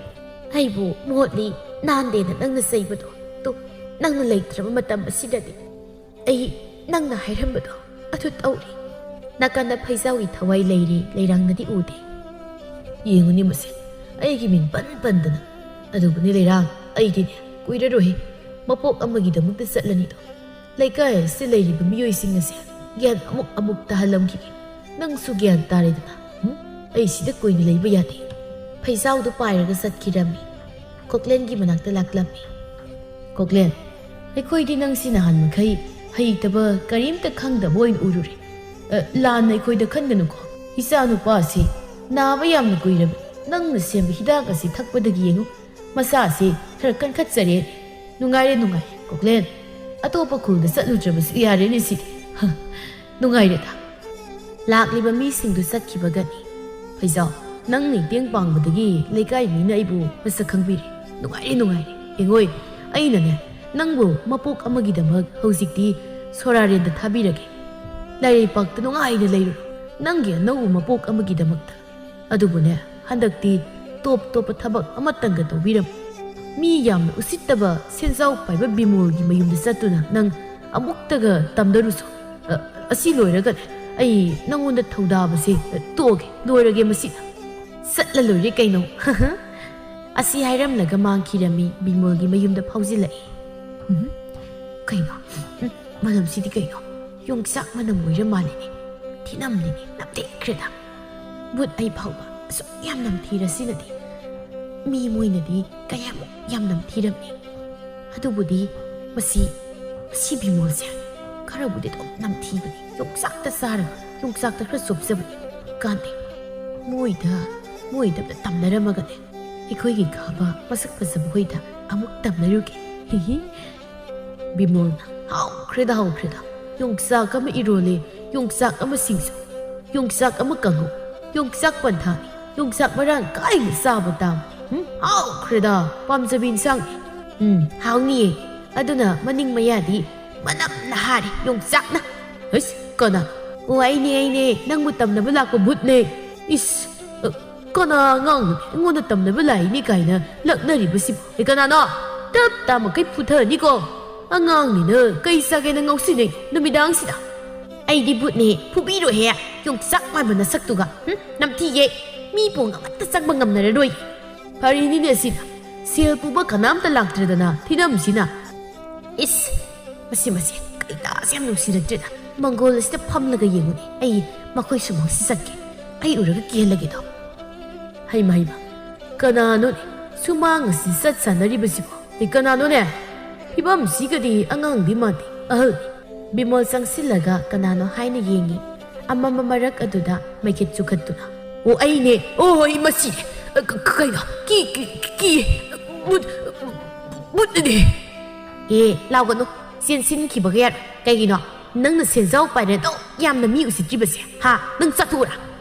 ꯑꯩꯕꯨ ꯃꯣꯠꯂꯤ, ꯅꯥꯟꯗꯦꯅ ꯅꯪꯅ ꯆꯩꯕꯗꯣ, ꯇꯨ, ꯅꯪꯅ ꯂꯩꯇ꯭ꯔꯕ ꯃꯇꯝ ꯑꯁꯤꯗꯗꯤ ꯑꯩ ꯅꯪꯅ ꯍꯥꯏꯔꯝꯕꯗꯣ ꯑꯗꯨ ꯇꯧꯔꯦ꯫ ꯅꯥꯀꯟꯗ ꯐꯩꯖꯥꯎꯒꯤ ꯊꯋꯥꯏ ꯂꯩꯔꯤ, ꯂꯩꯔꯥꯡꯅꯗꯤ ꯎꯗꯦ꯫ ꯌꯦꯡꯉꯨꯅꯤ ꯃꯁꯦ, ꯑꯩꯒꯤ ꯃꯤꯡ ꯄꯟ ꯄꯟꯗꯅ꯫ ꯑꯗꯨꯕꯨꯅꯤ ꯂꯩꯔꯥꯡ, ꯑꯩꯗꯤꯅꯦ ꯀꯨꯏꯔꯔꯣꯏ ꯃꯄꯣꯛ ꯑꯃꯒꯤꯗꯃꯛꯇ ꯆꯠꯂꯅꯤꯗꯣ꯫ ꯂꯩꯀꯥꯏ ꯑꯁꯤꯗ ꯂꯩꯔꯤꯕ ꯃꯤꯑꯣꯏꯁꯤꯡ ꯑꯁꯦ ꯒ꯭ꯌꯥꯟ ꯑꯃꯨꯛ ꯑꯃꯨꯛ ꯇꯥꯍꯜꯂꯝꯈꯤꯒꯦ꯫ ꯅꯪꯁꯨ ꯒ꯭ꯌꯥꯟ ꯇꯥꯔꯦꯗꯅ꯫ ꯎꯝ? ꯑꯩ ꯁꯤꯗ ꯀꯨꯏꯅ ꯂꯩꯕ ꯌꯥꯗꯦ꯫ ꯐꯩꯖꯥꯎꯗꯨ ꯄꯥꯏꯔꯒ ꯆꯠꯈꯤꯔꯝꯃꯤ꯫ ꯀꯣꯛꯂꯦꯟꯒꯤ ꯃꯅꯥꯛꯇ ꯂꯥꯛꯂꯝꯃꯤ꯫ "ꯀꯣꯛꯂꯦꯟ, ꯑꯩꯈꯣꯏꯗꯤ ꯅꯪꯁꯤ ꯅꯍꯥꯟ ꯃꯈꯩ ꯍꯩꯇꯕ, ꯀꯔꯤꯝꯇ ꯈꯪꯗꯕ ꯑꯣꯏꯅ ꯎꯔꯨꯔꯦ꯫ ꯑ, ꯂꯥꯟꯅ ꯑꯩꯈꯣꯏꯗ ꯈꯟꯒꯅꯨꯀꯣ꯫ ꯏꯆꯥ ꯅꯨꯄꯥꯁꯤ ꯅꯥꯕ ꯌꯥꯝꯅ ꯀꯨꯏꯔꯕꯅꯤ꯫ ꯅꯪꯅ ꯁꯦꯝꯕ ꯍꯤꯗꯥꯛ ꯑꯁꯤ ꯊꯛꯄꯗꯒꯤ ꯌꯦꯡꯉꯨ, ꯃꯁꯥꯁꯤ ꯈꯔ ꯀꯟꯈꯠꯆꯔꯦ꯫ ꯅꯨꯡꯉꯥꯏꯔꯦ, ꯅꯨꯡꯉꯥꯏꯔꯦ, ꯀꯣꯛꯂꯦꯟ꯫ ꯑꯇꯣꯞꯄ ꯈꯨꯜꯗ ꯆꯠꯂꯨꯗ꯭ꯔꯕꯁꯨ ꯌꯥꯔꯦꯅꯦ ꯁꯤꯗꯤ꯫ ꯍ, ꯅꯨꯡꯉꯥꯏꯔꯦꯗ꯫" ꯂꯥꯛꯂꯤꯕ ꯃꯤꯁꯤꯡꯗꯨ ꯆꯠꯈꯤꯕꯒꯅꯤ꯫ "ꯐꯩꯖꯥꯎ, ꯅꯪꯅ ꯃꯇꯦꯡ ꯄꯥꯡꯕꯗꯒꯤ ꯂꯩꯀꯥꯏ ꯃꯤꯅ ꯑꯩꯕꯨ ꯃꯁꯛ ꯈꯪꯕꯤꯔꯦ꯫ ꯅꯨꯡꯉꯥꯏꯔꯦ, ꯅꯨꯡꯉꯥꯏꯔꯦ꯫ ꯌꯦꯡꯉꯣꯏ, ꯑꯩꯅꯅꯦ, ꯅꯪꯕꯨ ꯃꯄꯣꯛ ꯑꯃꯒꯤꯗꯃꯛ ꯍꯧꯖꯤꯛꯇꯤ ꯁꯣꯔꯥꯔꯦꯟꯗ ꯊꯥꯕꯤꯔꯒꯦ꯫ ꯂꯥꯏꯔꯩꯄꯥꯛꯇ ꯅꯨꯡꯉꯥꯏꯅ ꯂꯩꯔꯨꯔꯣ, ꯅꯪꯒꯤ ꯑꯅꯧꯕ ꯃꯄꯣꯛ ꯑꯃꯒꯤꯗꯃꯛꯇ꯫ ꯑꯗꯨꯕꯨꯅꯦ, ꯍꯟꯗꯛꯇꯤ ꯇꯣꯞ ꯇꯣꯞꯄ ꯊꯕꯛ ꯑꯃꯠꯇꯪꯒ ꯇꯧꯕꯤꯔꯝꯃꯨ꯫ ꯃꯤ ꯌꯥꯝꯅ ꯎꯁꯤꯠꯇꯕ ꯁꯦꯟꯖꯥꯎ ꯄꯥꯏꯕ ꯕꯤꯃꯣꯜꯒꯤ ꯃꯌꯨꯝꯗ ꯆꯠꯇꯨꯅ ꯅꯪ ꯑꯃꯨꯛꯇꯒ ꯇꯝꯗꯔꯨꯁꯣ꯫ ꯑ, ꯑꯁꯤ ꯂꯣꯏꯔꯒꯅꯦ, ꯑꯩ ꯅꯪꯉꯣꯟꯗ ꯊꯧꯗꯥꯕꯁꯦ, ꯑ, ꯇꯣꯛꯑꯒꯦ꯫ ꯂꯣꯏꯔꯒꯦ ꯃꯁꯤꯗ꯫ ꯆꯠꯂ ꯂꯣꯏꯔꯦ ꯀꯩꯅꯣ꯫" ꯑꯁꯤ ꯍꯥꯏꯔꯝꯂꯒ ꯃꯥꯡꯈꯤꯔꯝꯃꯤ꯫ ꯕꯤꯃꯣꯜꯒꯤ ꯃꯌꯨꯝꯗ ꯐꯥꯎꯖꯤꯜꯂꯛꯏ꯫ ꯎꯝ, ꯀꯩꯅꯣ? ꯎꯝ, ꯃꯅꯝꯁꯤꯗꯤ ꯀꯩꯅꯣ? ꯌꯣꯡꯆꯥꯛ ꯃꯅꯝ ꯑꯣꯏꯔ ꯃꯥꯜꯂꯤꯅꯦ꯫ ꯊꯤꯅꯝꯂꯤꯅꯦ, ꯅꯝꯊꯤꯈ꯭ꯔꯦꯗ꯫ ꯕꯨꯠ ꯑꯩ ꯐꯥꯎꯕ ꯑꯁꯨꯛ ꯌꯥꯝ ꯅꯝꯊꯤꯔꯁꯤꯅꯗꯤ꯫ ꯃꯤ ꯃꯣꯏꯅꯗꯤ ꯀꯌꯥꯃꯨꯛ ꯌꯥꯝ ꯅꯝꯊꯤꯔꯝꯅꯤ꯫ ꯑꯗꯨꯕꯨꯗꯤ ꯃꯁꯤ, ꯃꯁꯤ ꯕꯤꯃꯣꯜꯁꯦ ꯈꯔꯕꯨꯗꯤ ꯑꯗꯨꯝ ꯅꯝꯊꯤꯕꯅꯤ꯫ ꯌꯣꯡꯆꯥꯛꯇ ꯆꯥꯔꯒ ꯌꯣꯡꯆꯥꯛꯇ ꯈꯔ ꯆꯣꯞꯆꯕꯅꯤ꯫ ꯀꯥꯟꯗꯦ꯫ ꯃꯣꯏꯗ, ꯃꯣꯏꯗ ꯑꯝꯇ ꯇꯝꯅꯔꯝꯃꯒꯅꯦ, ꯑꯩꯈꯣꯏꯒꯤ ꯈꯥꯕ ꯃꯁꯛ ꯐꯖꯕ ꯍꯣꯏꯗ ꯑꯃꯨꯛ ꯇꯝꯅꯔꯨꯒꯦ꯫ ꯍꯤꯍꯤ꯫ ꯕꯤꯃꯣꯜꯅ, "ꯍꯥꯎꯈ꯭ꯔꯦꯗ, ꯍꯥꯎꯈ꯭ꯔꯦꯗ꯫ ꯌꯣꯡꯆꯥꯛ ꯑꯃ ꯏꯔꯣꯜꯂꯦ, ꯌꯣꯡꯆꯥꯛ ꯑꯃ ꯁꯤꯡꯖꯨ, ꯌꯣꯡꯆꯥꯛ ꯑꯃ ꯀꯥꯡꯍꯧ, ꯌꯣꯡꯆꯥꯛ ꯄꯟꯊꯥꯅꯤ, ꯌꯣꯡꯆꯥꯛ ꯃꯔꯥꯡ ꯀꯥꯏꯅ ꯆꯥꯕ ꯇꯥꯕ꯫ ꯎꯝ, ꯍꯥꯎꯈ꯭ꯔꯦꯗ, ꯄꯥꯝꯖꯕ ꯏꯟꯁꯥꯡꯅꯤ꯫ ꯎꯝ, ꯍꯥꯎꯅꯤꯌꯦ꯫ ꯑꯗꯨꯅ ꯃꯅꯤꯡ ꯃꯌꯥꯗꯤ ꯃꯅꯝꯅ ꯍꯥꯔꯦ, ꯌꯣꯡꯆꯥꯛꯅ꯫" "ꯍꯩꯁ, ꯀꯅꯥ?" "ꯑꯣ, ꯑꯩꯅꯦ, ꯑꯩꯅꯦ, ꯅꯪꯕꯨ ꯇꯝꯅꯕ ꯂꯥꯛꯄ ꯕꯨꯠꯅꯦ꯫" "ꯏꯁ, ꯑ, ꯀꯅꯥ ꯑꯉꯥꯡꯅꯣ ꯑꯩꯉꯣꯟꯗ ꯇꯝꯅꯕ ꯂꯥꯛꯏꯅꯦ ꯀꯥꯏꯅ ꯂꯛꯅꯔꯤꯕꯁꯤꯕꯨ? ꯑꯦ, ꯀꯅꯥꯅꯣ? ꯇꯞ ꯇꯥ ꯃꯈꯩ ꯐꯨꯊꯅꯤꯀꯣ꯫" ꯑꯉꯥꯡꯅꯤꯅ ꯀꯩ ꯆꯥꯒꯦꯅ ꯉꯥꯎꯁꯤꯟꯅꯩ ꯅꯨꯃꯤꯗꯥꯡꯁꯤꯗ? ꯑꯩꯗꯤ ꯕꯨꯠꯅꯦ, ꯐꯨꯕꯤꯔꯣꯍꯦ꯫ ꯌꯣꯡꯆꯥꯛ ꯃꯥꯟꯕ ꯅꯁꯛꯇꯨꯒ꯫ ꯍꯨꯝ, ꯅꯝꯊꯤꯌꯦ꯫ ꯃꯤ ꯄꯣꯡ ꯑꯃꯠꯇ ꯆꯪꯕ ꯉꯝꯅꯔꯔꯣꯏ꯫ ꯐꯔꯤꯅꯤꯅꯦ ꯁꯤꯅ꯫ ꯁꯦꯜ ꯄꯨꯕ ꯀꯅꯥꯝꯇ ꯂꯥꯛꯇ꯭ꯔꯗꯅ ꯊꯤꯅꯝꯁꯤꯅ꯫ ꯏꯁ, ꯃꯁꯤ, ꯃꯁꯤ ꯀꯩꯗꯥꯁꯦ ꯌꯥꯝ ꯅꯨꯡꯁꯤꯔꯛꯇ꯭ꯔꯦꯗ꯫ ꯃꯪꯒꯣꯜ ꯑꯁꯤꯗ ꯐꯝꯂꯒ ꯌꯦꯡꯉꯨꯅꯦ꯫ ꯑꯩ ꯃꯈꯣꯏ ꯁꯨꯃꯥꯡꯁꯤ ꯆꯠꯀꯦ꯫ ꯑꯩ ꯎꯔꯒ ꯀꯦꯜꯂꯒꯦꯗꯣ꯫ ꯍꯩꯃ, ꯍꯩꯃ, ꯀꯅꯥꯅꯣꯅꯦ ꯁꯨꯃꯥꯡ ꯑꯁꯤ ꯆꯠ ꯁꯥꯟꯅꯔꯤꯕꯁꯤꯕꯣ? ꯑꯦ, ꯀꯅꯥꯅꯣꯅꯦ? ꯐꯤꯕꯝꯁꯤꯒꯗꯤ ꯑꯉꯥꯡꯗꯤ ꯃꯥꯟꯗꯦ, ꯑꯍꯜꯅꯤ꯫ ꯕꯤꯃꯣꯜ ꯆꯪꯁꯤꯜꯂꯒ ꯀꯅꯥꯅꯣ ꯍꯥꯏꯅ ꯌꯦꯡꯉꯤ꯫ ꯑꯃꯝꯕ ꯃꯔꯛ ꯑꯗꯨꯗ ꯃꯩꯈꯦꯠ ꯆꯨꯈꯠꯇꯨꯅ꯫ "ꯑꯣ, ꯑꯩꯅꯦ꯫ ꯑꯣ, ꯑꯩ ꯃꯁꯤꯅꯦ꯫ ꯑ, ꯀ-, ꯀꯩꯅꯣ? ꯀꯤ, ꯀꯤ, ꯀꯤ, ꯕꯨꯠ, ꯕꯨꯠꯅꯦ!" "ꯑꯦ, ꯂꯥꯎꯒꯅꯨ꯫ ꯆꯦꯟꯁꯤꯟꯈꯤꯕꯒ ꯌꯥꯔꯣꯏ꯫ ꯀꯩꯒꯤꯅꯣ ꯅꯪꯅ ꯁꯦꯟꯖꯥꯎ ꯄꯥꯏꯔꯦ ꯑꯗꯨꯛ ꯌꯥꯝꯅ ꯃꯤ ꯎꯁꯤꯠꯇ꯭ꯔꯤꯕꯁꯦ? ꯍꯥ? ꯅꯪ ꯆꯠꯊꯣꯛꯎꯔꯥ?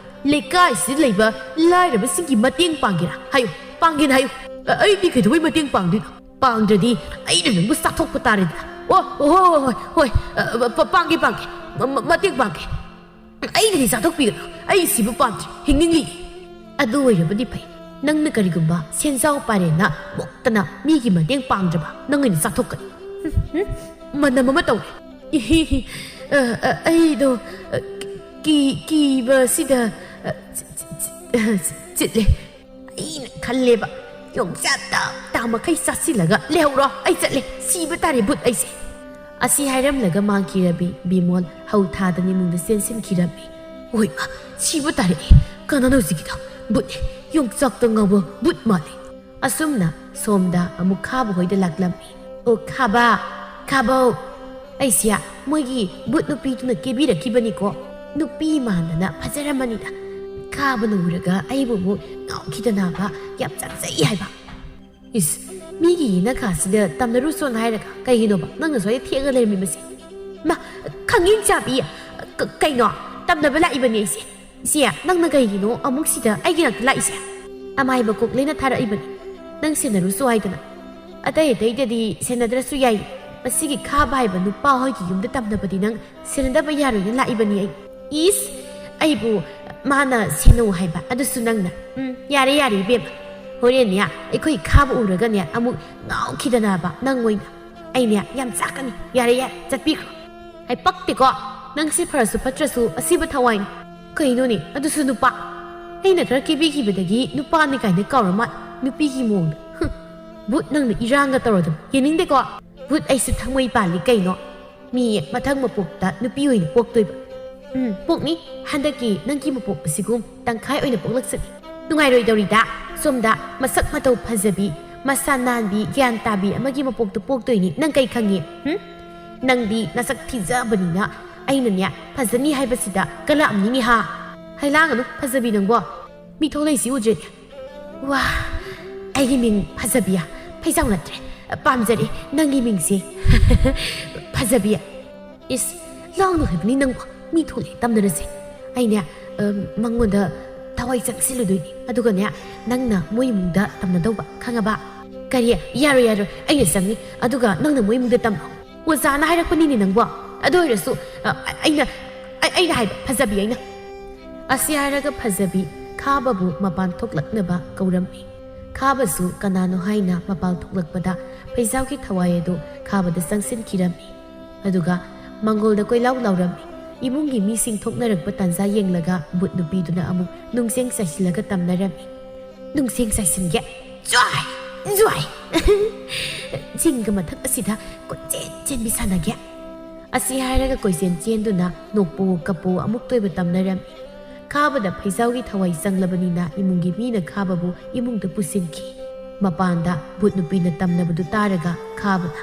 ꯂꯩꯀꯥꯏꯁꯤꯗ ꯂꯩꯕ ꯂꯥꯏꯔꯕꯁꯤꯡꯒꯤ ꯃꯇꯦꯡ ꯄꯥꯡꯒꯦꯔꯥ? ꯍꯥꯏꯌꯨ, ꯄꯥꯡꯒꯦꯅ ꯍꯥꯏꯌꯨ꯫ ꯑ, ꯑꯩꯗꯤ ꯀꯩꯗꯧꯕꯩ ꯃꯇꯦꯡ ꯄꯥꯡꯗꯣꯏꯅꯣ? ꯄꯥꯡꯗ꯭ꯔꯗꯤ ꯑꯩꯅ ꯅꯪꯕꯨ ꯆꯥꯊꯣꯛꯄ ꯇꯥꯔꯦꯗꯅ꯫ ꯑꯣ, ꯍꯣꯏ, ꯍꯣꯏ, ꯍꯣꯏ, ꯍꯣꯏ, ꯑ, ꯄ-, ꯄꯥꯡꯒꯦ, ꯄꯥꯡꯒꯦ꯫ ꯃ-, ꯃ-, ꯃꯇꯦꯡ ꯄꯥꯡꯒꯦ꯫ ꯑꯩꯅꯗꯤ ꯆꯥꯊꯣꯛꯄꯤꯒꯅꯨ꯫ ꯑꯩ ꯁꯤꯕ ꯄꯥꯝꯗ꯭ꯔꯦ, ꯍꯤꯡꯅꯤꯡꯂꯤ꯫" "ꯑꯗꯨ ꯑꯣꯏꯔꯕꯗꯤ ꯐꯩ꯫ ꯅꯪꯅ ꯀꯔꯤꯒꯨꯝꯕ ꯁꯦꯟꯖꯥꯎ ꯄꯥꯏꯔꯦꯅ ꯃꯣꯛꯇꯅ ꯃꯤꯒꯤ ꯃꯇꯦꯡ ꯄꯥꯡꯗ꯭ꯔꯕ, ꯅꯪ ꯑꯣꯏꯅ ꯆꯥꯊꯣꯛꯀꯅꯤ꯫" ꯍꯨꯝ, ꯍꯨꯝ, ꯃꯅꯝ ꯑꯃ ꯇꯧꯔꯦ꯫ "ꯏꯍꯤ, ꯍꯤ, ꯑ, ꯑ, ꯑꯩꯗꯣ, ꯑ, ꯀꯤ-, ꯀꯤꯕꯁꯤꯗ, ꯑ, ꯆ-, ꯆ-, ꯆ-, ꯑ, ꯆ-, ꯆꯤꯠꯂꯦ꯫ ꯑꯩꯅ ꯈꯜꯂꯦꯕ, ꯌꯣꯡꯆꯥꯛ ꯇꯞ ꯇꯥ ꯃꯈꯩ ꯆꯥꯁꯤꯜꯂꯒ ꯂꯩꯍꯧꯔꯣ, ꯑꯩ ꯆꯠꯂꯦ, ꯁꯤꯕ ꯇꯥꯔꯦ ꯕꯨꯠ ꯑꯩꯁꯦ꯫" ꯑꯁꯤ ꯍꯥꯏꯔꯝꯂꯒ ꯃꯥꯡꯈꯤꯔꯕꯤ ꯕꯤꯃꯣꯜ ꯍꯧ ꯊꯥꯗꯅ ꯏꯃꯨꯡꯗ ꯆꯦꯟꯁꯤꯟꯈꯤꯔꯝꯃꯤ꯫ "ꯍꯣꯏꯃ, ꯁꯤꯕ ꯇꯥꯔꯦ꯫ ꯀꯅꯥꯅꯣ ꯍꯧꯖꯤꯛꯀꯤꯗꯣ? ꯕꯨꯠꯅꯦ, ꯌꯣꯡꯆꯥꯛꯇ ꯉꯥꯎꯕ ꯕꯨꯠ ꯃꯥꯜꯂꯦ꯫" ꯑꯁꯨꯝꯅ ꯁꯣꯝꯗ ꯑꯃꯨꯛ ꯈꯥꯕ ꯍꯣꯏꯗ ꯂꯥꯛꯂꯝꯃꯤ꯫ "ꯑꯣ, ꯈꯥꯕ, ꯈꯥꯕꯧ꯫ ꯑꯩꯁꯦ ꯃꯣꯏꯒꯤ ꯕꯨꯠ ꯅꯨꯄꯤꯗꯨꯅ ꯀꯦꯕꯤꯔꯛꯈꯤꯕꯅꯤꯀꯣ꯫ ꯅꯨꯄꯤ ꯃꯥꯟꯗꯅ ꯐꯖꯔꯝꯃꯅꯤꯗ꯫ ꯈꯥꯕꯅ ꯎꯔꯒ ꯑꯩꯕꯨ ꯑꯃꯨꯛ ꯉꯥꯎꯈꯤꯗꯅꯕ ꯌꯥꯝ ꯆꯥꯛꯆꯩ ꯍꯥꯏꯕ꯫" "ꯏꯁ, ꯃꯤꯒꯤ ꯌꯦꯅꯈꯥꯁꯤꯗ ꯇꯝꯅꯔꯨꯆꯣꯅ ꯍꯥꯏꯔꯒ ꯀꯩꯒꯤꯅꯣꯕ ꯅꯪꯅ ꯁ꯭ꯋꯥꯏꯗ ꯊꯦꯛꯑꯒ ꯂꯩꯔꯝꯃꯤꯕꯁꯦ?" "ꯃꯥ, ꯈꯪꯉꯤꯡ ꯆꯥꯕꯤ, ꯀ-, ꯀꯩꯅꯣ? ꯇꯝꯅꯕ ꯂꯥꯛꯏꯕꯅꯦ ꯑꯩꯁꯦ꯫" "ꯏꯆꯦ, ꯅꯪꯅ ꯀꯩꯒꯤꯅꯣ ꯑꯃꯨꯛ ꯁꯤꯗ ꯑꯩꯒꯤ ꯅꯥꯛꯇ ꯂꯥꯛꯏꯁꯦ? ꯑꯃꯥꯏꯕ ꯀꯣꯛꯂꯩꯅ ꯊꯥꯔꯛꯏꯕꯅꯤ ꯅꯪ ꯁꯦꯟꯅꯔꯨꯆꯣ ꯍꯥꯏꯗꯅ꯫ ꯑꯇꯩ ꯑꯇꯩꯗꯗꯤ ꯁꯦꯟꯅꯗ꯭ꯔꯁꯨ ꯌꯥꯏ, ꯃꯁꯤꯒꯤ ꯈꯥꯕ ꯍꯥꯏꯕ ꯅꯨꯄꯥ ꯍꯣꯏꯒꯤ ꯌꯨꯝꯗ ꯇꯝꯅꯕꯗꯤ ꯅꯪ ꯁꯦꯟꯅꯗꯕ ꯌꯥꯔꯣꯏꯅ ꯂꯥꯛꯏꯕꯅꯤ ꯑꯩ꯫" "ꯏꯁ, ꯑꯩꯕꯨ ꯃꯥꯅ ꯁꯦꯟꯅꯧ ꯍꯥꯏꯕ, ꯑꯗꯨꯁꯨ ꯅꯪꯅ? ꯎꯝ, ꯌꯥꯔꯦ, ꯌꯥꯔꯦ ꯏꯕꯦꯝꯃ꯫ ꯍꯣꯔꯦꯟꯅꯦ ꯑꯩꯈꯣꯏ ꯈꯥꯕ ꯎꯔꯒꯅꯦ ꯑꯃꯨꯛ ꯉꯥꯎꯈꯤꯗꯅꯕ ꯅꯪ ꯑꯣꯏꯅ꯫" ꯑꯩꯅꯦ ꯌꯥꯝ ꯆꯥꯛꯀꯅꯤ꯫ ꯌꯥꯔꯦ, ꯌꯥꯔꯦ, ꯆꯠꯄꯤꯈ꯭ꯔꯣ꯫ ꯑꯩ ꯄꯛꯇꯦꯀꯣ꯫ ꯅꯪꯁꯤ ꯐꯔꯁꯨ ꯐꯠꯇ꯭ꯔꯁꯨ ꯑꯁꯤꯕ ꯊꯋꯥꯏꯅꯤ꯫ ꯀꯩꯅꯣꯅꯦ, ꯑꯗꯨꯁꯨ ꯅꯨꯄꯥ? ꯑꯩꯅ ꯈꯔ ꯀꯦꯕꯤꯈꯤꯕꯗꯒꯤ ꯅꯨꯄꯥꯅꯤ ꯀꯥꯏꯅ ꯀꯥꯎꯔ ꯃꯥꯜꯂꯦ꯫ ꯅꯨꯄꯤꯒꯤ ꯃꯑꯣꯡꯗ꯫ ꯍꯨꯝ, ꯕꯨꯠ, ꯅꯪꯅ ꯏꯔꯥꯡꯒ ꯇꯧꯔꯗꯅ ꯌꯦꯡꯅꯤꯡꯗꯦꯀꯣ꯫ ꯕꯨꯠ, ꯑꯩꯁꯨ ꯊꯃꯣꯏ ꯄꯥꯜꯂꯤ ꯀꯩꯅꯣ꯫ ꯃꯤ ꯃꯊꯪ ꯃꯄꯣꯛꯇ ꯅꯨꯄꯤ ꯑꯣꯏꯅ ꯄꯣꯛꯇꯣꯏꯕ꯫ ꯎꯝ, ꯄꯣꯛꯅꯤ꯫ ꯍꯟꯗꯛꯀꯤ ꯅꯪꯒꯤ ꯃꯄꯣꯛ ꯑꯁꯤꯒꯨꯝ ꯇꯪꯈꯥꯏ ꯑꯣꯏꯅ ꯄꯣꯛꯂꯛꯁꯅꯤ꯫ ꯅꯨꯡꯉꯥꯏꯔꯣꯏꯗꯧꯔꯤꯗ꯫ ꯁꯣꯝꯗ ꯃꯁꯛ ꯃꯇꯧ ꯐꯖꯕꯤ, ꯃꯁꯥ ꯅꯥꯟꯕꯤ, ꯒ꯭ꯌꯥꯟ ꯇꯥꯕꯤ ꯑꯃꯒꯤ ꯃꯄꯣꯛꯇ ꯄꯣꯛꯇꯣꯏꯅꯤ꯫ ꯅꯪ ꯀꯩ ꯈꯪꯉꯤ? ꯍꯨꯝ? ꯅꯪꯗꯤ ꯅꯁꯛ ꯊꯤꯖꯕꯅꯤꯅ ꯑꯩꯅꯅꯦ ꯐꯖꯅꯤ ꯍꯥꯏꯕꯁꯤꯗ ꯀꯂꯛꯑꯝꯅꯤꯅꯦ ꯍꯥ? ꯍꯩꯂꯥꯡꯒꯅꯨ ꯐꯖꯕꯤ ꯅꯪꯕꯣ꯫ ꯃꯤ ꯊꯣꯛꯂꯛꯏꯁꯤ ꯎꯗ꯭ꯔꯦꯅꯦ꯫ ꯋꯥ, ꯑꯩꯒꯤ ꯃꯤꯡ ꯐꯖꯕꯤꯌꯥ꯫ ꯐꯩꯖꯥꯎ ꯅꯠꯇ꯭ꯔꯦ꯫ ꯄꯥꯝꯖꯔꯦ ꯅꯪꯒꯤ ꯃꯤꯡꯁꯦ꯫ ꯐꯖꯕꯤꯌꯥ꯫ ꯏꯁ, ꯂꯥꯡꯅꯨ ꯍꯥꯏꯕꯅꯤ ꯅꯪꯕꯣ꯫ ꯃꯤ ꯊꯣꯛꯂꯛꯑꯦ, ꯇꯝꯅꯔꯁꯦ꯫ ꯑꯩꯅꯦ, ꯑꯝ, ꯃꯉꯣꯟꯗ ꯊꯋꯥꯏ ꯆꯪꯁꯤꯜꯂꯨꯗꯣꯏꯅꯤ꯫ ꯑꯗꯨꯒꯅꯦ, ꯅꯪꯅ ꯃꯣꯏ ꯏꯃꯨꯡꯗ ꯇꯝꯅꯗꯧꯕ, ꯈꯪꯉꯕ? ꯀꯔꯤ? ꯌꯥꯔꯣꯏ, ꯌꯥꯔꯣꯏ, ꯑꯩꯅ ꯆꯪꯅꯤ꯫ ꯑꯗꯨꯒ ꯅꯪꯅ ꯃꯣꯏ ꯏꯃꯨꯡꯗ ꯇꯝꯃꯣ꯫ ꯑꯣꯖꯥꯅ ꯍꯥꯏꯔꯛꯄꯅꯤꯅꯦ ꯅꯪꯕꯣ꯫ ꯑꯗꯨ ꯑꯣꯏꯔꯁꯨ, ꯑ, ꯑꯩꯅ, ꯑꯩ-, ꯑꯩꯅ ꯍꯥꯏꯕ, ꯐꯖꯕꯤ ꯑꯩꯅ꯫ ꯑꯁꯤ ꯍꯥꯏꯔꯒ ꯐꯖꯕꯤ ꯈꯥꯕꯕꯨ ꯃꯄꯥꯟ ꯊꯣꯛꯂꯛꯅꯕ ꯀꯧꯔꯝꯃꯤ꯫ ꯈꯥꯕꯁꯨ ꯀꯅꯥꯅꯣ ꯍꯥꯏꯅ ꯃꯄꯥꯟ ꯊꯣꯛꯂꯛꯄꯗ ꯐꯩꯖꯥꯎꯒꯤ ꯊꯋꯥꯏ ꯑꯗꯨ ꯈꯥꯕꯗ ꯆꯪꯁꯤꯟꯈꯤꯔꯝꯃꯤ꯫ ꯑꯗꯨꯒ ꯃꯪꯒꯣꯜꯗ ꯀꯣꯏꯂꯥꯎ ꯂꯥꯎꯔꯝꯃꯤ꯫ ꯏꯃꯨꯡꯒꯤ ꯃꯤꯁꯤꯡ ꯊꯣꯛꯅꯔꯛꯄ ꯇꯥꯟꯖꯥ ꯌꯦꯡꯂꯒ ꯕꯨꯠ ꯅꯨꯄꯤꯗꯨꯅ ꯑꯃꯨꯛ ꯅꯨꯡꯖꯦꯡ ꯆꯥꯏꯁꯤꯜꯂꯒ ꯇꯝꯅꯔꯝꯃꯤ꯫ ꯅꯨꯡꯖꯦꯡ ꯆꯥꯏꯁꯤꯟꯒꯦ꯫ ꯖ꯭ꯋꯥꯏ! ꯖ꯭ꯋꯥꯏ! ꯆꯤꯡꯒ ꯃꯊꯛ ꯑꯁꯤꯗ ꯀꯣꯏꯆꯦꯟ ꯆꯦꯟꯕꯤ ꯁꯥꯟꯅꯒꯦ꯫ ꯑꯁꯤ ꯍꯥꯏꯔꯒ ꯀꯣꯏꯆꯦꯟ ꯆꯦꯟꯗꯨꯅ ꯅꯣꯛꯄꯣ ꯀꯞꯄꯣ ꯑꯃꯨꯛꯇꯣꯏꯕ ꯇꯝꯅꯔꯝꯃꯤ꯫ ꯈꯥꯕꯗ ꯐꯩꯖꯥꯎꯒꯤ ꯊꯋꯥꯏ ꯆꯪꯂꯕꯅꯤꯅ ꯏꯃꯨꯡꯒꯤ ꯃꯤꯅ ꯈꯥꯕꯕꯨ ꯏꯃꯨꯡꯗ ꯄꯨꯁꯤꯟꯈꯤ꯫ ꯃꯄꯥꯟꯗ ꯕꯨꯠ ꯅꯨꯄꯤꯅ ꯇꯝꯅꯕꯗꯨ ꯇꯥꯔꯒ ꯈꯥꯕꯅ,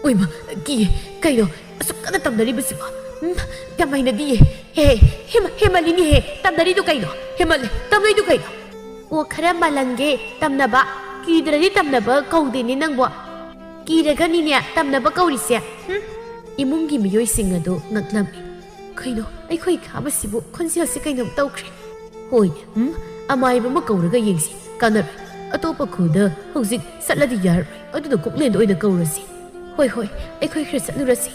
"ꯑꯣꯏꯃ, ꯀꯤꯌꯦ, ꯀꯩꯅꯣ ꯑꯁꯨꯛ ꯀꯟꯅ ꯇꯝꯅꯔꯤꯕꯁꯤꯕꯣ? ꯎꯝ, ꯌꯥꯝ ꯍꯩꯅꯗꯤꯌꯦ꯫ ꯍꯦ, ꯍꯦ, ꯍꯦꯃ-, ꯍꯦꯃꯜꯂꯤꯅꯦꯍꯦ, ꯇꯝꯅꯔꯤꯗꯨ ꯀꯩꯅꯣ? ꯍꯦꯃꯜꯂꯦ, ꯇꯝꯅꯔꯤꯗꯨ ꯀꯩꯅꯣ?" "ꯑꯣ, ꯈꯔ ꯃꯥꯜꯍꯟꯒꯦ ꯇꯝꯅꯕ꯫ ꯀꯤꯗ꯭ꯔꯗꯤ ꯇꯝꯅꯕ ꯀꯧꯗꯦꯅꯦ ꯅꯪꯕꯣ꯫ ꯀꯤꯔꯒꯅꯤꯅꯦ ꯇꯝꯅꯕ ꯀꯧꯔꯤꯁꯦ꯫ ꯍꯨꯝ?" ꯏꯃꯨꯡꯒꯤ ꯃꯤꯑꯣꯏꯁꯤꯡ ꯑꯗꯨ ꯉꯛꯂꯝꯃꯤ꯫ "ꯀꯩꯅꯣ, ꯑꯩꯈꯣꯏ ꯈꯥꯕꯁꯤꯕꯨ ꯈꯣꯟꯖꯦꯜꯁꯦ ꯀꯩꯅꯣꯝ ꯇꯧꯈ꯭ꯔꯦ꯫ ꯍꯣꯏ, ꯎꯝ, ꯑꯃꯥꯏꯕ ꯑꯃ ꯀꯧꯔꯒ ꯌꯦꯡꯁꯤ꯫ ꯀꯥꯟꯅꯔꯣꯏ꯫ ꯑꯇꯣꯞꯄ ꯈꯨꯜꯗ ꯍꯧꯖꯤꯛ ꯆꯠꯂꯗꯤ ꯌꯥꯔꯔꯣꯏ꯫ ꯑꯗꯨꯅ ꯀꯣꯛꯂꯦꯟꯗ ꯑꯣꯏꯅ ꯀꯧꯔꯁꯤ꯫ ꯍꯣꯏ, ꯍꯣꯏ, ꯑꯩꯈꯣꯏ ꯈꯔ ꯆꯠꯂꯨꯔꯁꯤ꯫"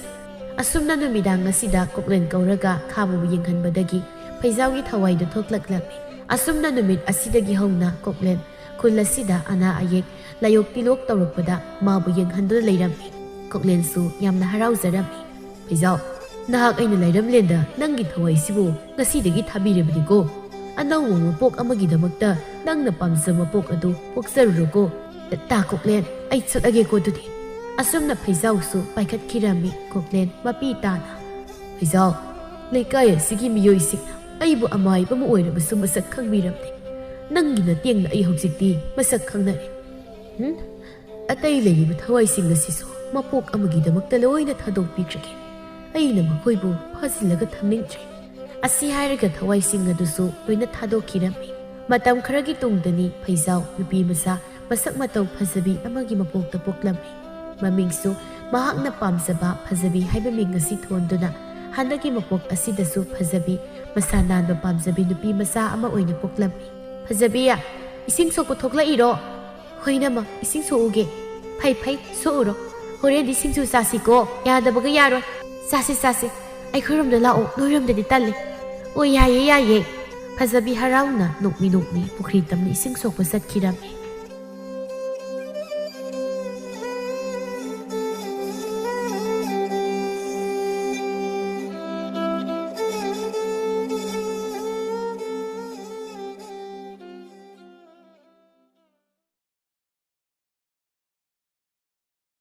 ꯑꯁꯨꯝꯅ ꯅꯨꯃꯤꯗꯥꯡ ꯑꯁꯤꯗ ꯀꯣꯛꯂꯦꯟ ꯀꯧꯔꯒ ꯈꯥꯕꯕꯨ ꯌꯦꯡꯍꯟꯕꯗꯒꯤ ꯐꯩꯖꯥꯎꯒꯤ ꯊꯋꯥꯏꯗꯨ ꯊꯣꯛꯂꯛꯂꯝꯃꯤ꯫ ꯑꯁꯨꯝꯅ ꯅꯨꯃꯤꯠ ꯑꯁꯤꯗꯒꯤ ꯍꯧꯅ ꯀꯣꯛꯂꯦꯟ ꯈꯨꯜ ꯑꯁꯤꯗ ꯑꯅꯥ ꯑꯌꯦꯛ, ꯂꯥꯏꯑꯣꯛ ꯇꯤꯂꯣꯛ ꯇꯧꯔꯛꯄꯗ ꯃꯥꯕꯨ ꯌꯦꯡꯍꯟꯗꯨꯅ ꯂꯩꯔꯝꯃꯤ꯫ ꯀꯣꯛꯂꯦꯟꯁꯨ ꯌꯥꯝꯅ ꯍꯔꯥꯎꯖꯔꯝꯃꯤ꯫ "ꯐꯩꯖꯥꯎ, ꯅꯍꯥꯛ ꯑꯩꯅ ꯂꯥꯏꯔꯝꯂꯦꯟꯗ ꯅꯪꯒꯤ ꯊꯋꯥꯏꯁꯤꯕꯨ ꯉꯁꯤꯗꯒꯤ ꯊꯥꯕꯤꯔꯕꯅꯤꯀꯣ꯫ ꯑꯅꯧꯕ ꯃꯄꯣꯛ ꯑꯃꯒꯤꯗꯃꯛꯇ ꯅꯪꯅ ꯄꯥꯝꯖꯕ ꯃꯄꯣꯛ ꯑꯗꯨ ꯄꯣꯛꯆꯔꯨꯔꯣꯀꯣ꯫ ꯇꯥ ꯀꯣꯛꯂꯦꯟ, ꯑꯩ ꯆꯠꯂꯒꯦꯀꯣ ꯑꯗꯨꯗꯤ꯫" ꯑꯁꯨꯝꯅ ꯐꯩꯖꯥꯎꯁꯨ ꯄꯥꯏꯈꯠꯈꯤꯔꯝꯃꯤ ꯀꯣꯛꯂꯦꯟ ꯃꯄꯤ ꯇꯥꯅ꯫ "ꯐꯩꯖꯥꯎ, ꯂꯩꯀꯥꯏ ꯑꯁꯤꯒꯤ ꯃꯤꯑꯣꯏꯁꯤꯡꯅ ꯑꯩꯕꯨ ꯑꯃꯥꯏꯕ ꯑꯃ ꯑꯣꯏꯔꯕꯁꯨ ꯃꯁꯛ ꯈꯪꯕꯤꯔꯝꯗꯦ꯫ ꯅꯪꯒꯤ ꯃꯇꯦꯡꯅ ꯑꯩ ꯍꯧꯖꯤꯛꯇꯤ ꯃꯁꯛ ꯈꯪꯅꯔꯦ꯫ ꯍꯨꯝ? ꯑꯇꯩ ꯂꯩꯔꯤꯕ ꯊꯋꯥꯏꯁꯤꯡ ꯑꯁꯤꯁꯨ ꯃꯄꯣꯛ ꯑꯃꯒꯤꯗꯃꯛꯇ ꯂꯣꯏꯅ ꯊꯥꯗꯣꯛꯄꯤꯈ꯭ꯔꯒꯦ꯫ ꯑꯩꯅ ꯃꯈꯣꯏꯕꯨ ꯐꯥꯖꯤꯜꯂꯒ ꯊꯝꯅꯤꯡꯗ꯭ꯔꯦ꯫" ꯑꯁꯤ ꯍꯥꯏꯔꯒ ꯊꯋꯥꯏꯁꯤꯡ ꯑꯗꯨꯁꯨ ꯂꯣꯏꯅ ꯊꯥꯗꯣꯛꯈꯤꯔꯝꯃꯤ꯫ ꯃꯇꯝ ꯈꯔꯒꯤ ꯇꯨꯡꯗꯅꯤ ꯐꯩꯖꯥꯎ ꯅꯨꯄꯤ ꯃꯆꯥ ꯃꯁꯛ ꯃꯇꯧ ꯐꯖꯕꯤ ꯑꯃꯒꯤ ꯃꯄꯣꯛꯇ ꯄꯣꯛꯂꯝꯃꯤ꯫ ꯃꯃꯤꯡꯁꯨ ꯃꯍꯥꯛꯅ ꯄꯥꯝꯖꯕ ꯐꯖꯕꯤ ꯍꯥꯏꯕ ꯃꯤꯡ ꯑꯁꯤ ꯊꯣꯟꯗꯨꯅ ꯍꯟꯗꯛꯀꯤ ꯃꯄꯣꯛ ꯑꯁꯤꯗꯁꯨ ꯐꯖꯕꯤ, ꯃꯁꯥ ꯅꯥꯟꯕ ꯄꯥꯝꯖꯕꯤ ꯅꯨꯄꯤ ꯃꯆꯥ ꯑꯃ ꯑꯣꯏꯅ ꯄꯣꯛꯂꯝꯃꯤ꯫ "ꯐꯖꯕꯤ, ꯏꯁꯤꯡ ꯁꯣꯛꯄ ꯊꯣꯛꯂꯛꯏꯔꯣ?" "ꯍꯣꯏ ꯅꯃ, ꯏꯁꯤꯡ ꯁꯣꯛꯎꯒꯦ꯫" "ꯐꯩ ꯐꯩ, ꯁꯣꯛꯎꯔꯣ꯫ ꯍꯣꯔꯦꯟꯗꯤ ꯁꯤꯡꯖꯨ ꯆꯥꯁꯤꯀꯣ, ꯌꯥꯗꯕꯒ ꯌꯥꯔꯣꯏ꯫" "ꯆꯥꯁꯤ ꯆꯥꯁꯤ, ꯑꯩꯈꯣꯏꯔꯣꯝꯗ ꯂꯥꯛꯑꯣ, ꯅꯣꯏꯔꯣꯝꯗꯗꯤ ꯇꯜꯂꯤ꯫" "ꯑꯣ ꯌꯥꯏꯌꯦ ꯌꯥꯏꯌꯦ꯫" ꯐꯖꯕꯤ ꯍꯔꯥꯎꯅ ꯅꯣꯛꯃꯤ ꯅꯣꯛꯃꯤ ꯄꯨꯈ꯭ꯔꯤ ꯇꯝꯅ ꯏꯁꯤꯡ ꯁꯣꯛꯄ ꯆꯠꯈꯤꯔꯝꯃꯤ꯫